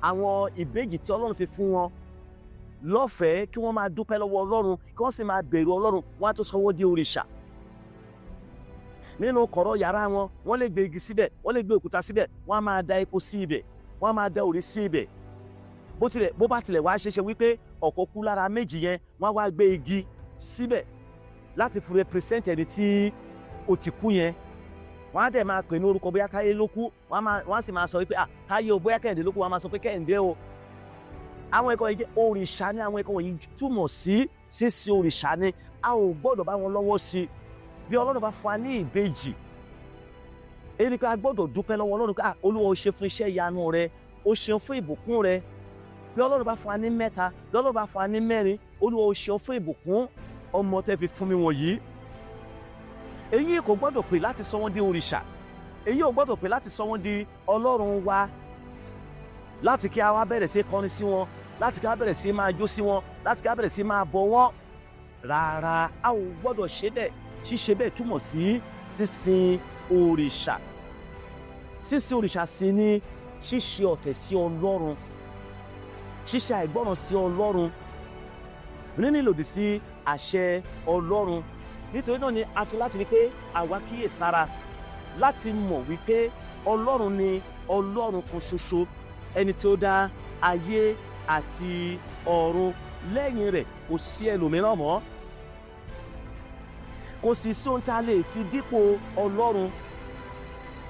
àwọn ìbejì tí Ọlọ́run fi fún wọn lọ́fẹ̀ẹ́ kí wọ́n máa dúpẹ́ lọ́wọ́ Ọlọ́run, kí wọ́n sì máa bẹ̀rù Ọlọ́run, wọ́n á tún sọ wọ́n di òrìṣà. Nínú kọ̀rọ̀ yàrá wọn, wọ́n lè gbé igi síbẹ̀, wọ́n lè gbé òkúta síbẹ̀, wọ́n á máa da epo sí ibẹ̀, wọ́n á máa da òrí sí ibẹ̀. Bó bá tilẹ̀ wá ṣeéṣe wípé ọ̀kọ̀ kú lára méjì yẹn, wọ́n á wá gbé igi síbẹ̀ láti fi represent ẹni tí ó ti kú yẹn. Wọ́n á dẹ̀ máa pè ní orúkọ, bóyá Táyé ló kú, wọ́n á sì máa sọ wípé, "Ah, Táyé o." Bóyá Kẹ́hìndé ló kú, wọ́n á máa sọ pé, "Kẹ́hìndé o." Àwọn ẹ̀kọ́ yìí jẹ́ òrìṣà ní. Àwọn ẹ̀kọ́ wọ̀nyí túmọ̀ sí sísìn òrìṣà ni. A ò gbọ́dọ̀ bá wọn lọ́wọ́ sí. Bí Ọlọ́run bá fún wa ní ìbejì, èyí ni pé a gbọ́dọ̀ dúpẹ́ lọ́wọ́ Ọlọ́run pé, "Ah, Olúwa, o ṣe fún iṣẹ́ ìyanu rẹ, o ṣeun fún ìbùkún rẹ." Bí Ọlọ́run bá fún wa ní mẹ́ta, bí Ọlọ́run bá fún wa ní mẹ́rin, "Olúwa, o ṣeun fún ìbùkún ọmọ tẹ́ fi fún mi wọ̀nyí." Èyí kò gbọ́dọ̀ pè láti sọ wọ́n di òrìṣà. Èyí ò gbọ́dọ̀ pè láti sọ wọ́n di Ọlọ́run wa, láti kí a wá bẹ̀rẹ̀ sí kọrin sí wọn, láti kí a bẹ̀rẹ̀ sí máa jó sí wọn, láti kí a bẹ̀rẹ̀ sí máa bọ wọ́n. Rárá, a ò gbọ́dọ̀ ṣe bẹ́ẹ̀. Ṣíṣe bẹ́ẹ̀ túmọ̀ sí sísìn òrìṣà. Sísìn òrìṣà sí ní ṣíṣe ọ̀tẹ̀ sí Ọlọ́run, ṣíṣe àìgbọ́ràn sí Ọlọ́run, níní ìlòdì sí àṣẹ Ọlọ́run. Nítorí náà ni a fi láti rí pé àwa kíyè sára láti mọ̀ wípé Ọlọ́run ni Ọlọ́run kan ṣoṣo, ẹni tí ó dá ayé àti ọ̀run. Lẹ́yìn rẹ̀, kò sí ẹlòmíràn mọ́. Kò sì sí ohun tí a lè fi dípò Ọlọ́run.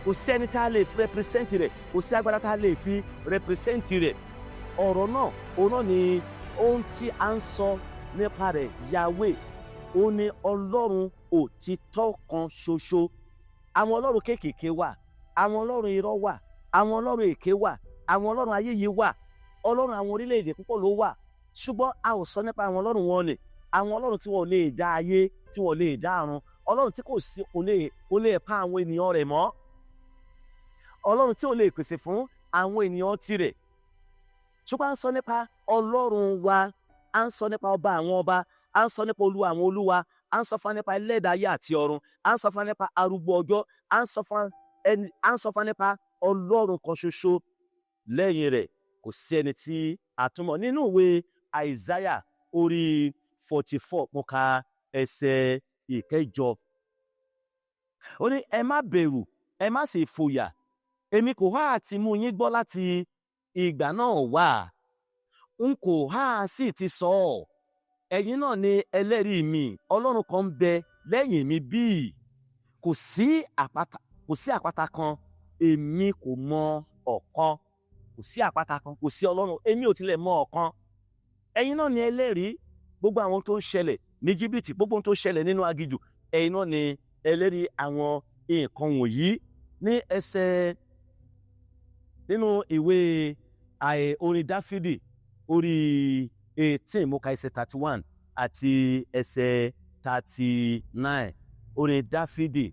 Kò sí ẹni tí a lè fi represent rẹ̀. Kò sí agbára tí a lè fi represent rẹ̀. Ọ̀rọ̀ náà, òun náà ni ohun tí a ń sọ nípa rẹ̀, Yahweh. Ó ní Ọlọ́run òtítọ́ kan ṣoṣo. Àwọn ọlọ́run kéékèèké wà, àwọn ọlọ́run irọ́ wà, àwọn ọlọ́run èké wà, àwọn ọlọ́run ayé yìí wà, ọlọ́run àwọn orílẹ̀-èdè púpọ̀ ló wà. Ṣùgbọ́n a ò sọ nípa àwọn ọlọ́run wọn ni àwọn ọlọ́run tí wọ́n lè dá ayé, tí wọ́n lè dá ọ̀run, ọlọ́run tí kò sí kò lè pa àwọn ènìyàn rẹ̀ mọ́, ọlọ́run tí ò lè pèsè fún àwọn ènìyàn tirẹ̀. Ṣùgbọ́n à ń sọ nípa Ọlọ́run wa, à ń sọ nípa ọba àwọn ọba, à ń sọ nípa Olúwa àwọn olúwa, à ń sọ fún wa nípa ẹlẹ́dàá ayé àti ọ̀run, à ń sọ fún wa nípa arúgbó ọjọ́, à ń sọ fún wa nípa Ọlọ́run kan ṣoṣo. Lẹ́yìn rẹ̀, kò sí ẹni tí a tún mọ̀. Nínú ìwé Àìsáyà orí 44, mo ka ẹsẹ̀ 8. Ó ní, "Ẹ má bẹ̀rù, ẹ má sì fòyà. Èmi kò há àti mú yín gbọ́ láti ìgbà náà wá? N kò há sì ti sọ ọ́? Ẹ̀yin náà ni ẹlẹ́rìí mi. Ọlọ́run kan ń bẹ lẹ́yìn mi bíi? Kò sí àpáta, kò sí àpáta kan, èmi kò mọ ọ̀kan." Kò sí àpáta kan, kò sí Ọlọ́run, èmi ò tilẹ̀ mọ ọ̀kan. Ẹ̀yin náà ni ẹlẹ́rìí. Gbogbo àwọn tó ń ṣẹlẹ̀ ní Jìbìtì, gbogbo ohun tó ṣẹlẹ̀ nínú aginjù, ẹ̀yin náà ni ẹlẹ́rìí àwọn nǹkan wọ̀nyí. Ní ẹsẹ̀ nínú ìwé orin Dáfídì orí 18, mo ka ẹsẹ̀ 31 àti ẹsẹ̀ 39. Orin Dáfídì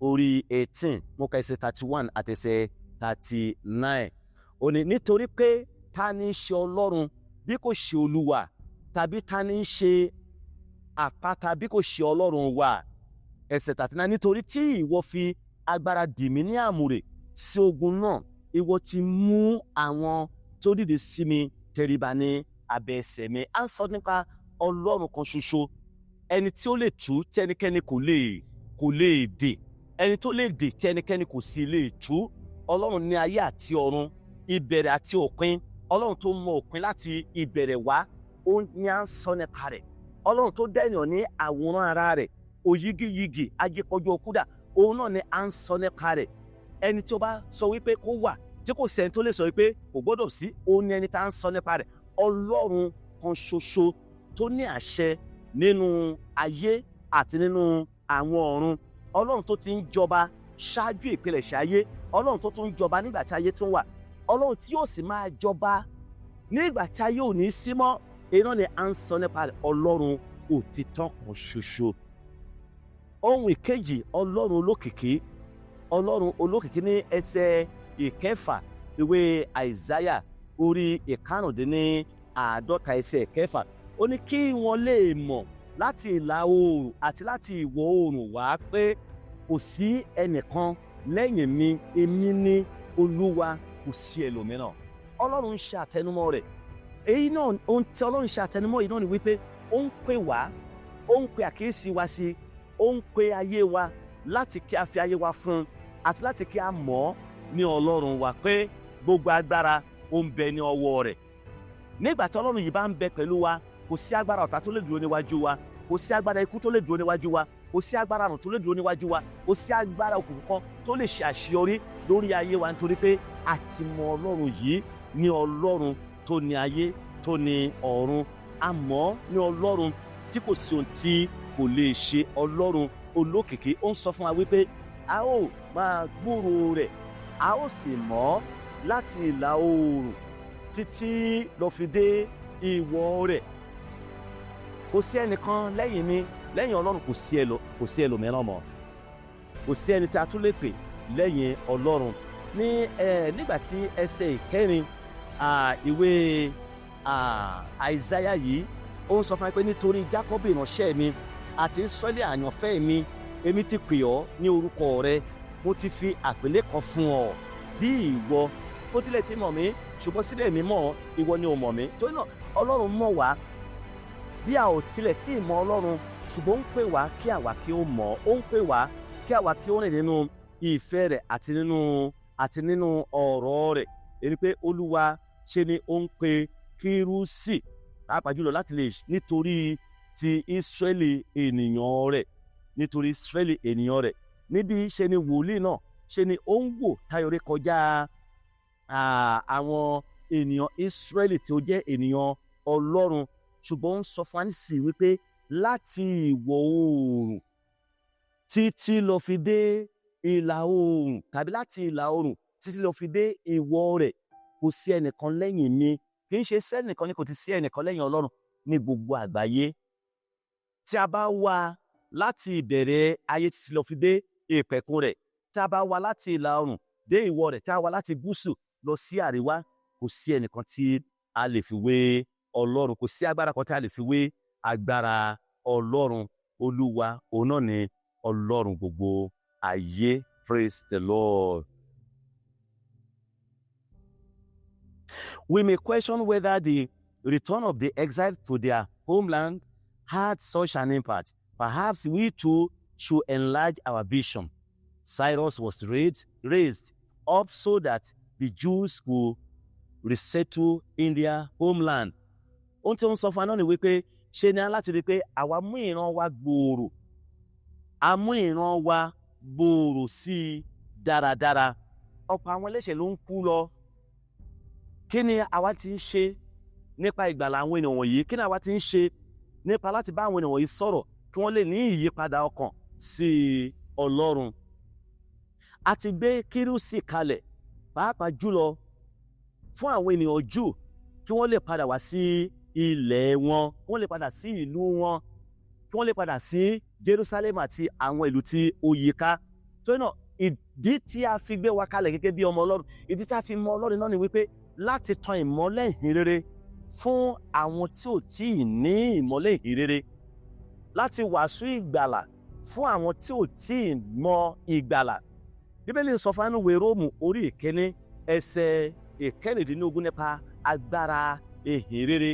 orí 18, mo ka ẹsẹ̀ 31 àti ẹsẹ̀ 39. Ó ní, "Nítorí pé ta ni í ṣe Ọlọ́run bí kò ṣe Olúwa? Tàbí ta ni í ṣe àpáta bí kò ṣe Ọlọ́run wa?" Ẹsẹ̀ 39: "Nítorí tí ìwọ fi agbára dì mí ní àmùrè sí ogun náà, ìwọ ti mú àwọn tó dìde sí mi tẹríba ní abẹ́ ẹsẹ̀ mi." À ń sọ nípa Ọlọ́run kan ṣoṣo, ẹni tí ó lè tú tí ẹnikẹ́ni kò lè dè, ẹni tó lè dè tí ẹnikẹ́ni kò sì lè tú. Ọlọ́run ní ayé àti ọ̀run, ìbẹ̀rẹ̀ àti òpin, Ọlọ́run tó mọ òpin láti ìbẹ̀rẹ̀ wá, ó ní à ń sọ nípa rẹ̀. Ọlọ́run tó dá ènìyàn ní àwòrán ara rẹ̀, òyígíyigì ajẹkọjú òkúdà, òun náà ni à ń sọ nípa rẹ̀. Ẹni tí ó bá sọ wípé kó wà, tí kò sẹ́ni tó lè sọ wípé kò gbọ́dọ̀ sí, òun ni ẹni tá à ń sọ nípa rẹ̀. Ọlọ́run kan ṣoṣo tó ní àṣẹ nínú ayé àti nínú àwọn ọ̀run, Ọlọ́run tó ti ń jọba ṣáájú ìpilẹ̀ṣẹ̀ ayé, Ọlọ́run tó tún ń jọba nígbà tí ayé tún wà, Ọlọ́run tí yóò sì máa jọba nígbà tí ayé ò ní sí mọ́, èyí náà ni à ń sọ nípa rẹ̀, Ọlọ́run òtítọ́ kan ṣoṣo. Ohun ìkejì, Ọlọ́run olókìkí. Ọlọ́run olókìkí, ní ẹsẹ̀ 6 ìwé Àìsáyà orí 55 ẹsẹ̀ 6, ó ní kí wọ́n lè mọ̀ láti ìlà oòrùn àti láti ìwọ̀ oòrùn wá pé kò sí ẹnìkan lẹ́yìn mi. Èmi ní Olúwa, kò sí ẹlòmíràn. Ọlọ́run ń ṣe àtẹnumọ́ rẹ̀. Èyí náà, ohun tí Ọlọ́run ṣe àtẹnumọ́ yìí náà ni wípé ó ń pè wá, ó ń pe àkíyèsí wa sí, ó ń pe ayé wa láti kí a fi ayé wa fún un àti láti kí a mọ̀ ọ́ ní Ọlọ́run wa, pé gbogbo agbára ó ń bẹ ní ọwọ́ rẹ̀. Nígbà tí Ọlọ́run yìí bá ń bẹ pẹ̀lú wa, kò sí agbára ọ̀tá tó lè dúró níwájú wa, kò sí agbára ikú tó lè dúró níwájú wa, kò sí agbára àrùn tó lè dúró níwájú wa, kò sí agbára òkùnkùn kan tó lè ṣe àṣeyọrí lórí ayé wa, nítorí pé a ti mọ Ọlọ́run yìí ní Ọlọ́run. tó ní ayé, tó ní ọ̀run. A mọ̀ ọ́ ní Ọlọ́run tí kò sí ohun tí kò lè ṣe, Ọlọ́run olókìkí. Ó ń sọ fún wa wípé a ó máa gbúròó rẹ̀, a ó sì mọ̀ ọ́ láti ìlà oòrùn títí lọ fi dé ìwọ̀ rẹ̀. Kò sí ẹnìkan lẹ́yìn mi, lẹ́yìn Ọlọ́run. Kò sí ẹlòmíràn mọ́. Kò sí ẹni tí a tún lè pè lẹ́yìn Ọlọ́run. Ní ẹ nígbà tí ẹsẹ̀ ìkẹrin ìwé Àìsáyà yìí, ó ń sọ fún mi pé nítorí Jákọ́bù ìránṣẹ́ mi àti Ísírẹ́lì àyànfẹ́ mi, èmi ti pè ọ́ ní orúkọ rẹ, mo ti fi àpèlé kan fún ọ. Bí ìwọ ó tilẹ̀ ti mọ̀ mí, ṣùgbọ́n síbẹ̀ mi mọ̀ ọ́, ìwọ ni ò mọ̀ mí. Torí náà, Ọlọ́run mọ̀ wá. Bí a ò tilẹ̀ tí ì mọ̀ Ọlọ́run, ṣùgbọ́n ó ń pè wá kí àwa kí ó mọ̀. Ó ń pè wá kí àwa kí ó rìn nínú ìfẹ́ rẹ̀ àti nínú ọ̀rọ̀ rẹ̀. Èyí pé Olúwa ṣe ni ó ń pe Kírúsì, pàápàá jùlọ láti lè nítorí ti Ísírẹ́lì ènìyàn rẹ̀, nítorí Ísírẹ́lì ènìyàn rẹ̀. Níbi ṣe ni wòlíì náà ṣe ni ó ń wò tayọrí kọjá àwọn ènìyàn Ísírẹ́lì tí ó jẹ́ ènìyàn Ọlọ́run, ṣùgbọ́n ó ń sọ fún wa nísìnyí wípé láti ìwọ̀ oòrùn títí lọ fi dé ìlà oòrùn, tàbí láti ìlà oòrùn títí lọ fi dé ìwọ̀ rẹ̀, kò sí ẹnìkan lẹ́yìn mi. Kì í ṣe sẹ́nìkan ni, kò ti sí ẹnìkan lẹ́yìn Ọlọ́run ní gbogbo àgbáyé. Tí a bá wá láti ìbẹ̀rẹ̀ ayé títí lọ fi dé ìpẹ̀kun rẹ̀, tí a bá wá láti ìlà oòrùn dé ìwọ̀ rẹ̀, tí a wá láti gúúsù lọ sí àríwá, kò sí ẹnìkan tí a lè fi wé Ọlọ́run. Kò sí agbára kan tí a lè fi wé agbára Ọlọ́run. Olúwa òun náà ni Ọlọ́run gbogbo ayé. Praise the Lord. We may question whether the return of the exiled to their homeland had such an impact. Perhaps we too should enlarge our vision. Cyrus was raised up so that the Jews could resettle in their homeland. Ohun tí ó ń sọ fún wa náà ni wípé ṣe ni a láti rí i pé àwa mú ìran wa gbòòrò, a mú ìran wa gbòòrò sí i dáradára. Ọ̀pọ̀ àwọn ẹlẹ́ṣẹ̀ ló ń kú lọ. Kí ni àwa ti ń ṣe nípa ìgbàlà àwọn ènìyàn wọ̀nyí? Kí ni àwa ti ń ṣe nípa láti bá àwọn ènìyàn wọ̀nyí sọ̀rọ̀ kí wọ́n lè ní ìyípadà ọkàn sí Ọlọ́run? A ti gbé Kírúsì kalẹ̀, pàápàá jùlọ fún àwọn ènìyàn Júù, kí wọ́n lè padà wá sí ilẹ̀ wọn, kí wọ́n lè padà sí ìlú wọn, kí wọ́n lè padà sí Jerusalem àti àwọn ìlú tí ó yí ká. Torí náà, ìdí tí a fi gbé wa kalẹ̀ gẹ́gẹ́ bí ọmọ Ọlọ́run, ìdí tí a fi mọ Ọlọ́run náà ni wípé láti tan ìmọ́lẹ̀ ìhìn rere fún àwọn tí ò tí ì ní ìmọ́lẹ̀ ìhìn rere, láti wàásù ìgbàlà fún àwọn tí ò tí ì mọ ìgbàlà. Bíbélì ń sọ fún ìwé Róòmù orí 1, ẹsẹ̀ 16 nípa agbára ìhìn rere.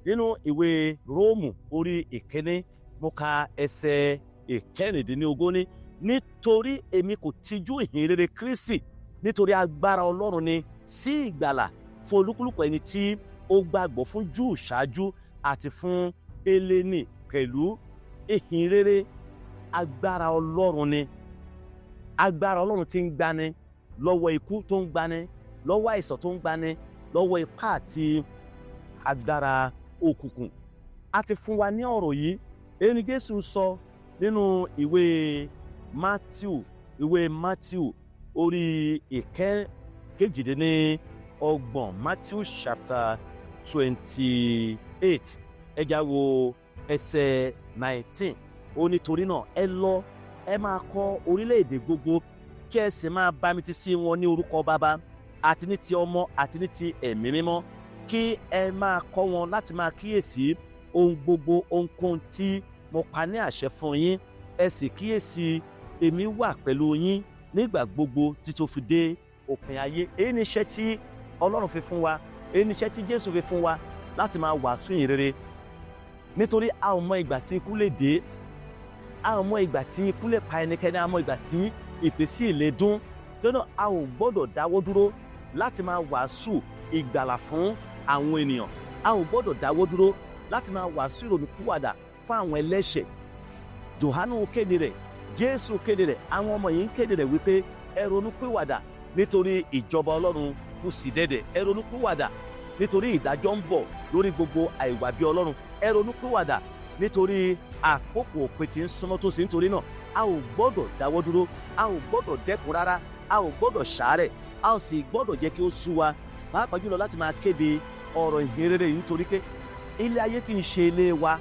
Nínú ìwé Róòmù orí 1, mo ka ẹsẹ̀ 16 ní: "Nítorí èmi kò tijú ìhìn rere Kristi, nítorí agbára Ọlọ́run ni sí ìgbàlà fún olúkúlùkù ẹni tí ó gbàgbọ́, fún Júù ṣáájú àti fún Hélénì pẹ̀lú." Ìhìn rere, agbára Ọlọ́run ni. Agbára Ọlọ́run tí ń gbani lọ́wọ́ ikú, tó ń gbani lọ́wọ́ àìsàn, tó ń gbani lọ́wọ́ ipá àti agbára òkùnkùn. A ti fún wa ní ọ̀rọ̀ yìí. Èyí ni Jésù sọ nínú ìwé Matthew, ìwé Matthew orí 28, Matthew chapter 28. Ẹ já wo ẹsẹ̀ 19. Ó nítorí náà, ẹ lọ, ẹ máa kọ́ orílẹ̀-èdè gbogbo, kí ẹ sì máa bámitísí wọn ní orúkọ Bàbá àti ní ti Ọmọ àti ní ti Ẹ̀mí Mímọ́, kí ẹ máa kọ́ wọn láti máa kíyèsí ohun gbogbo, ohunkóhun tí mo pa ní àṣẹ fún yín. Ẹ sì kíyèsí, èmi wà pẹ̀lú yín nígbà gbogbo títí ó fi dé òpin ayé. Èyí ni iṣẹ́ tí Ọlọ́run fi fún wa. Èyí ni iṣẹ́ tí Jésù fi fún wa láti máa wàásù ìyìn rere, nítorí a ò mọ ìgbà tí ikú lè dé, a ò mọ ìgbà tí ikú lè pa ẹnikẹ́ni, a ò mọ ìgbà tí ìpè sì lè dún. Torí náà, a ò gbọ́dọ̀ dáwọ́ dúró láti máa wàásù ìgbàlà fún àwọn ènìyàn. A ò gbọ́dọ̀ dáwọ́ dúró láti máa wàásù ìrònúpìwàdà fún àwọn ẹlẹ́ṣẹ̀. Jòhánù kéde rẹ̀, Jésù kéde rẹ̀, àwọn ọmọ yìí ń kéde rẹ̀ wípé ẹ ronúpìwàdà, nítorí ìjọba Ọlọ́run kù sí dẹ̀dẹ̀. Ẹ ronúpìwàdà. nítorí ìdájọ́ ń bọ̀ lórí gbogbo àìwà bí Ọlọ́run. Ẹ ronúpìwàdà, nítorí àkókò òpin tí ń súnmọ́ tòsí. Nítorí náà, a ò gbọ́dọ̀ dáwọ́ dúró, a ò gbọ́dọ̀ dẹ́kun rárá, a ò gbọ́dọ̀ ṣàárẹ̀, a ò sì gbọ́dọ̀ jẹ́ kí ó sú wa, pàápàá jùlọ láti máa kéde ọ̀rọ̀ ìhìnrere yìí, nítorí pé ilé ayé kì í ṣe ilé wa.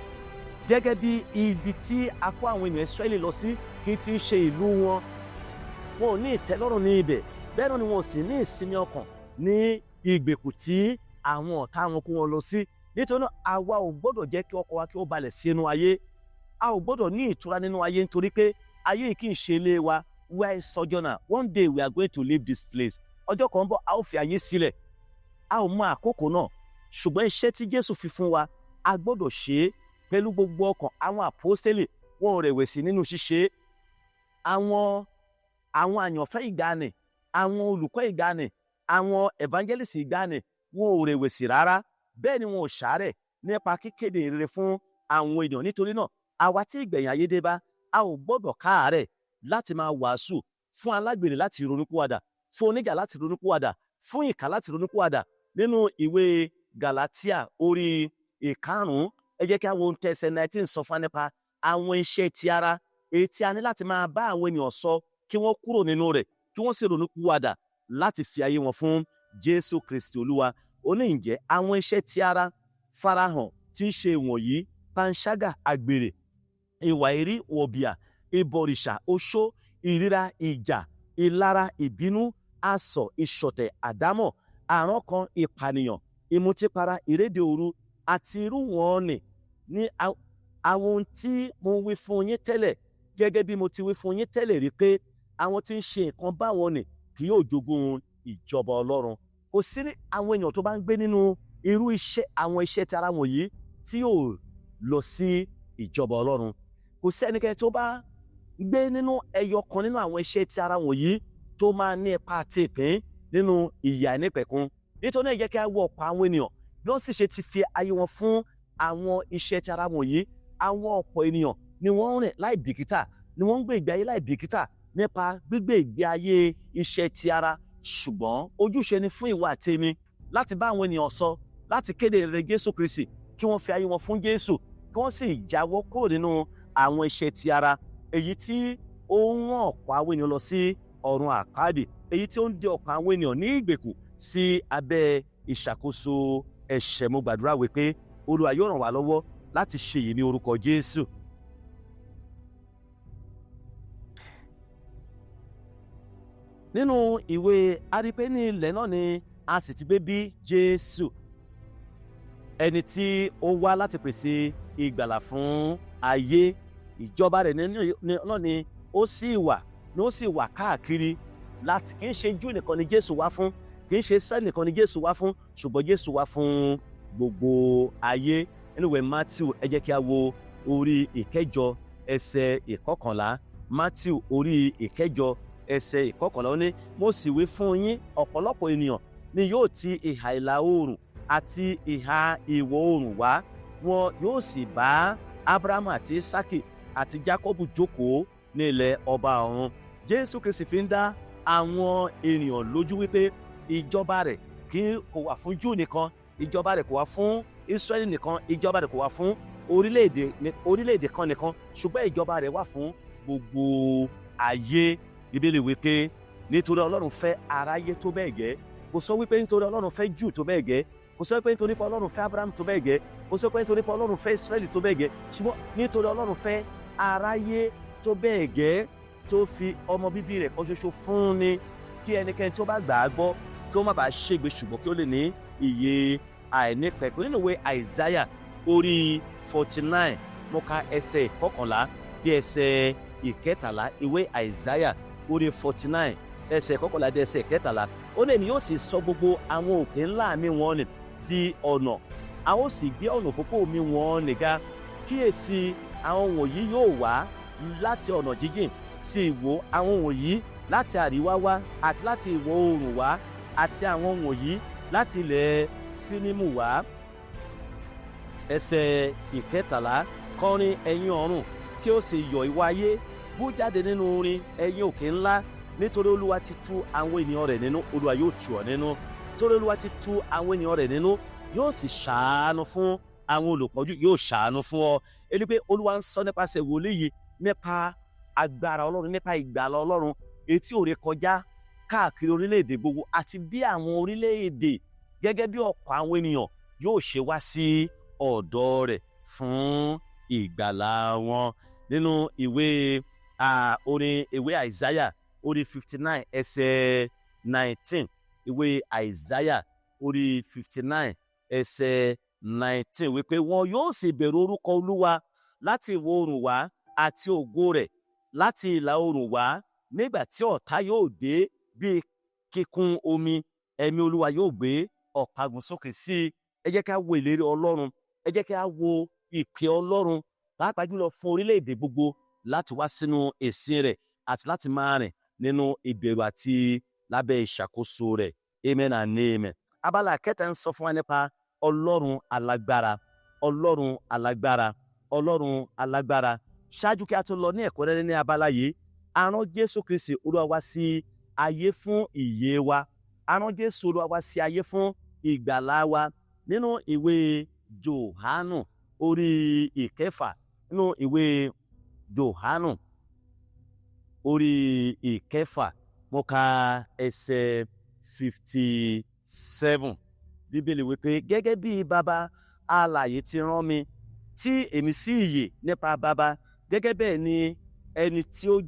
Gẹ́gẹ́ bí ibi tí a kó àwọn ènìyàn Ísírẹ́lì lọ sí kì í ti ṣe ìlú wọn, wọn ò ní ìtẹ́lọ́rùn ní ibẹ̀, bẹ́ẹ̀ náà ni wọn ò sì ní ìsinmi ọkàn ní ìgbèkùn tí àwọn ọ̀tá wọn kó wọn lọ sí. Nítorí náà, àwa ò gbọ́dọ̀ jẹ́ kí ọkàn wa kí ó balẹ̀ sí inú ayé. A ò gbọ́dọ̀ ní ìtura nínú ayé, nítorí pé ayé yìí kì í ṣe ilé wa. We are a sojourner. One day we are going to leave this place. Ọjọ́ kan ń bọ̀, a ó fi ayé sílẹ̀. A ò mọ àkókò náà, ṣùgbọ́n iṣẹ́ tí Jésù fi fún wa, a gbọ́dọ̀ ṣe é pẹ̀lú gbogbo ọkàn. Àwọn àpọ́stélì, wọn ò rẹ̀wẹ̀sì nínú ṣíṣe é. Àwọn àyànfẹ́ ìgbàanì, àwọn olùkọ́ ìgbàanì, àwọn evangelist ìgbàanì, wọn ò rẹ̀wẹ̀sì rárá, bẹ́ẹ̀ ni wọn ò ṣàárẹ̀ nípa kíkéde ìrere fún àwọn ènìyàn. Nítorí náà, àwa tí ìgbẹ̀yìn ayé dé bá, a ò gbọ́dọ̀ káàárẹ̀ láti máa wàásù fún alágbèrè láti ronúpìwàdà, fún oníjà láti ronúpìwàdà, fún ìkà láti ronúpìwàdà. Nínú ìwé Galatia orí 5, ẹ jẹ́ kí a wo ohun tẹsẹ̀ 19 sọ fún wa nípa àwọn iṣẹ́ ti ara, èyí tí a ní láti máa bá àwọn ènìyàn sọ kí wọ́n kúrò nínú rẹ̀, kí wọ́n sì ronúpìwàdà láti fi ayé wọn fún Jésù Kristi Olúwa. Ó ní, "Ǹjẹ́ àwọn iṣẹ́ ti ara farahàn, tí í ṣe wọ̀nyí: panṣágà, àgbèrè, ìwà èérí, wọ̀bìà, ìbọ̀rìṣà, oṣó, ìríra, ìjà, ìlara, ìbínú, asọ̀, ìṣọ̀tẹ̀, àdámọ̀, àrankàn, ìpànìyàn, ìmutípara, ìréde òru àti irú wọn nì ní àwọn ohun tí mo wí fún yín tẹ́lẹ̀, gẹ́gẹ́ bí mo ti wí fún yín tẹ́lẹ̀ rí, pé àwọn tí ń ṣe nǹkan báwọn nì kì yóò jogún ìjọba Ọlọ́run." Kò sí ní àwọn èèyàn tó bá ń gbé nínú irú iṣẹ́, àwọn iṣẹ́ tí ara wọ̀nyí, tí yóò lọ sí ìjọba Ọlọ́run. Kò sí ẹnikẹ́ni tó bá gbé nínú ẹyọ kan nínú àwọn iṣẹ́ tí ara wọ̀nyí tó máa ní ipa àti ìpín nínú ìyè àìnípẹ̀kun. Nítorí náà, jẹ́ kí a wo ọ̀pọ̀ àwọn ènìyàn bí wọ́n sì ṣe ti fi ayé wọn fún àwọn iṣẹ́ tí ara wọ̀nyí. Àwọn ọ̀pọ̀ ènìyàn ni wọ́n ń rìn láì bìkítà, ni wọ́n ń gbé ìgbé ayé láì bìkítà nípa gbígbé ìgbé ayé iṣẹ́ ti ara. Ṣùgbọ́n ojúṣe ni fún ìwọ àti èmi láti bá àwọn ènìyàn sọ, láti kéde ìrere Jésù Kristi, kí wọ́n fi ayé wọn fún Jésù, kí wọ́n sì jáwọ́ kúrò nínú àwọn iṣẹ́ ti ara, èyí tí ó ń rán ọ̀pọ̀ àwọn ènìyàn lọ sí ọ̀run àpáàdì, èyí tí ó ń dé ọ̀pọ̀ àwọn ènìyàn ní ìgbèkùn sí abẹ́ ìṣàkóso ẹ̀ṣẹ̀. Mo gbàdúrà wípé Olúwa yóò ràn wá lọ́wọ́ láti ṣe èyí ní orúkọ Jésù. Nínú ìwé arípé ní ilẹ̀ náà ni a sì ti gbé bí Jésù, ẹni tí ó wá láti pèsè ìgbàlà fún ayé. Ìjọba rẹ̀ náà ni ó sì wà ní ó sì wà káàkiri láti. Kì í ṣe Júù nìkan ni Jésù wá fún, kì í ṣe Ísírẹ́lì nìkan ni Jésù wá fún, ṣùgbọ́n Jésù wá fún gbogbo ayé. Nínú ìwé Matthew, ẹ jẹ́ kí a wo orí 8, ẹsẹ̀ 11. Matthew orí 8, ẹsẹ̀ 11, ó ní, "Mo sì wí fún yín, ọ̀pọ̀lọpọ̀ ènìyàn ni yóò ti ìhà ìlà oòrùn àti ìhà ìwọ̀ oòrùn wá, wọn yóò sì bá Abrahamu àti Isaki àti Jákọ́bù jókòó ní ilẹ̀ ọba ọ̀run." Jésù Kristi fi ń dá àwọn ènìyàn lójú wípé ìjọba rẹ̀ kì kò wà fún Júù nìkan, ìjọba rẹ̀ kò wà fún Ísírẹ́lì nìkan, ìjọba rẹ̀ kò wà fún orílẹ̀-èdè kan nìkan, ṣùgbọ́n ìjọba rẹ̀ wà fún gbogbo ayé. Bíbélì wípé, "Nítorí Ọlọ́run fẹ́ aráyé tó bẹ́ẹ̀ gẹ́." Kò sọ wípé nítorí Ọlọ́run fẹ́ Júù tó bẹ́ẹ̀ gẹ́, kò sọ pé nítorí pé Ọlọ́run fẹ́ Abraham tó bẹ́ẹ̀ gẹ́, kò sọ pé nítorí pé Ọlọ́run fẹ́ Ísírẹ́lì tó bẹ́ẹ̀ gẹ́, ṣùgbọ́n nítorí Ọlọ́run fẹ́ aráyé tó bẹ́ẹ̀ gẹ́, tó fi ọmọ bíbí rẹ̀ kan ṣoṣo fún ni, kí ẹnikẹ́ni tí ó bá gbà á gbọ́ kí ó má bàa ṣègbè, ṣùgbọ́n kí ó lè ní ìyè àìnípẹ̀kun. Nínú ìwé Àìsáyà orí 49, mo ka ẹsẹ̀ 11 dé ẹsẹ̀ 13. Ìwé Àìsáyà orí 49, ẹsẹ̀ 11 dé ẹsẹ̀ 13, ó ní, "Èmi yóò sì sọ gbogbo àwọn òkè ńlá mi wọ́n nì di ọ̀nà, a ó sì gbé ọ̀nà pópó mi wọ́n nì ga. Kíyèsí, àwọn wọ̀nyí yóò wá láti ọ̀nà jíjìn, sì wò, àwọn wọ̀nyí láti àríwá wá àti láti ìwọ̀ oòrùn wá, àti àwọn wọ̀nyí láti ilẹ̀ Sínímù wá." Ẹsẹ̀ 13, "Kọrin, ẹ̀yin ọ̀run, kí ó sì yọ̀, ìwọ ayé. Bú jáde nínú orin, ẹ̀yin òkè ńlá, nítorí Olúwa ti tu àwọn ènìyàn rẹ̀ nínú." Olúwa yóò tù ọ́ nínú. Torí Olúwa ti tu àwọn ènìyàn rẹ̀ nínú, yóò sì ṣàánú fún àwọn olùpọ́njú, yóò ṣàánú fún ọ. Ẹni pé Olúwa ń sọ nípasẹ̀ wòlíì yìí nípa agbára Ọlọ́run, nípa ìgbàlà Ọlọ́run èyí tí ó ré kọjá káàkiri orílẹ̀-èdè gbogbo, àti bí àwọn orílẹ̀-èdè gẹ́gẹ́ bí ọ̀pọ̀ àwọn ènìyàn yóò ṣe wá sí ọ̀dọ̀ rẹ̀ fún ìgbàlà wọn. Nínú ìwé orin, ìwé Àìsáyà orí 59 ẹsẹ̀ 19, ìwé Àìsáyà orí 59 ẹsẹ̀ 19 wípé wọn yóò sì bẹ̀rù orúkọ Olúwa láti ìwọ̀ oòrùn wá, àti ògo rẹ̀ láti ìlà oòrùn wá. Nígbà tí ọ̀tá yóò dé bí kíkún omi, ẹ̀mí Olúwa yóò gbé ọ̀págun sókè sí i. Ẹ jẹ́ ká wo ìlérí Ọlọ́run, ẹ jẹ́ ká wo ìpè Ọlọ́run, pàápàá jùlọ fún orílẹ̀-èdè gbogbo láti wá sínú ìsìn rẹ̀ àti láti máa rìn nínú ìbẹ̀rù àti lábẹ́ ìṣàkóso rẹ̀. Amen and amen. Abala kẹta ń sọ fún wa nípa Ọlọ́run alágbára, Ọlọ́run alágbára, Ọlọ́run alágbára. Ṣáájú kí a tó lọ ní ẹ̀kúnrẹ́rẹ́ ní abala yìí, a rán Jésù Kristi Olúwa wá sí ayé fún ìyè wa. A rán Jésù Olúwa wá sí ayé fún ìgbàlá wa. Nínú ìwé Jòhánù orí 6, nínú ìwé Jòhánù orí 6, mo ka ẹsẹ̀ 57. Bíbélì wípé, gẹ́gẹ́ bí Baba alààyè ti rán mi, tí èmi sì yè nípa Baba, gẹ́gẹ́ bẹ́ẹ̀ ni ẹni tí ó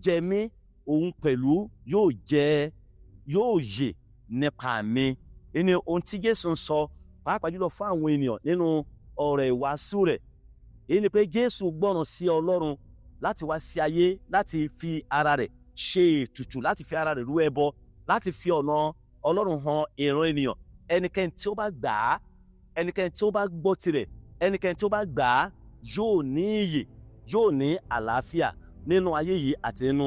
jẹ mí, òun pẹ̀lú yóò yè nípa mi. Ẹni ohun tí Jésù ń sọ, pàápàá jùlọ fún àwọn ènìyàn nínú ọ̀rọ̀ ìwàásù rẹ̀, èyí ni pé Jésù gbọ́ràn sí Ọlọ́run láti wá sí ayé, láti fi ara rẹ̀ ṣe ètùtù, láti fi ara rẹ̀ rú ẹbọ, láti fi ọ̀nà Ọlọ́run hàn ìran ènìyàn. Ẹnikẹ́ni tí ó bá gbà á, ẹnikẹ́ni tí ó bá gbọ́ tirẹ̀, ẹnikẹ́ni tí ó bá gbà á yóò ní ìyè, yóò ní àlàáfíà nínú ayé yìí àti nínú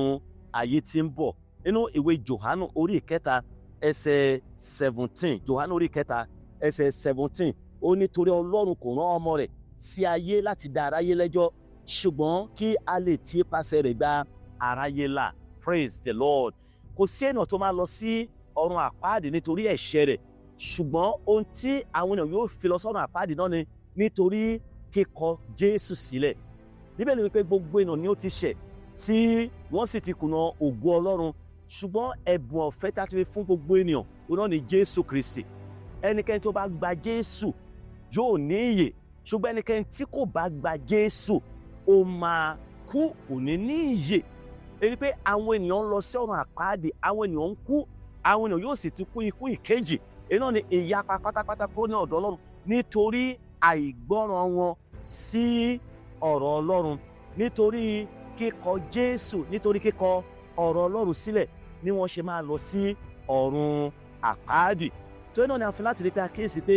ayé tí ń bọ̀. Nínú ìwé Jòhánù orí 3 ẹsẹ̀ 17, Jòhánù orí 3 ẹsẹ̀ 17, ó nítorí Ọlọ́run kò rán ọmọ rẹ̀ sí ayé láti dá aráyé lẹ́jọ́, ṣùgbọ́n kí a lè tí ipasẹ̀ rẹ̀ gba aráyé là. Praise the Lord. Kò sí ènìyàn tó máa lọ sí ọ̀run àpáàdì nítorí ẹ̀ṣẹ̀ rẹ̀, ṣùgbọ́n ohun tí àwọn ènìyàn yóò fi lọ sọ́run àpáàdì náà ni nítorí kíkọ̀ Jésù sílẹ̀. Bíbélì wípé gbogbo ènìyàn ni ó ti ṣẹ̀, tí wọ́n sì ti kùnà ògo Ọlọ́run, ṣùgbọ́n ẹ̀bùn ọ̀fẹ́ tí a ti fi fún gbogbo ènìyàn, òun náà ni Jésù Kristi. Ẹnikẹ́ni tó bá gba Jésù yóò ní ìyè, ṣùgbọ́n ẹnikẹ́ni tí kò bá gba Jésù, ó máa kú, kò ní ní ìyè. Èyí pé àwọn ènìyàn ń lọ sí ọ̀run àpáàdì, àwọn ènìyàn ń kú, àwọn ènìyàn yóò sì tún kú ikú ìkejì. Èyí náà ni ìyapa pátápátá kúrò ní ọ̀dọ̀ Ọlọ́run nítorí àìgbọ́ràn wọn sí ọ̀rọ̀ Ọlọ́run, nítorí kíkọ̀ Jésù, nítorí kíkọ̀ ọ̀rọ̀ Ọlọ́run sílẹ̀ ni wọ́n ṣe máa lọ sí ọ̀run àpáàdì. Torí náà ni a fi láti rí pé a kíyèsí pé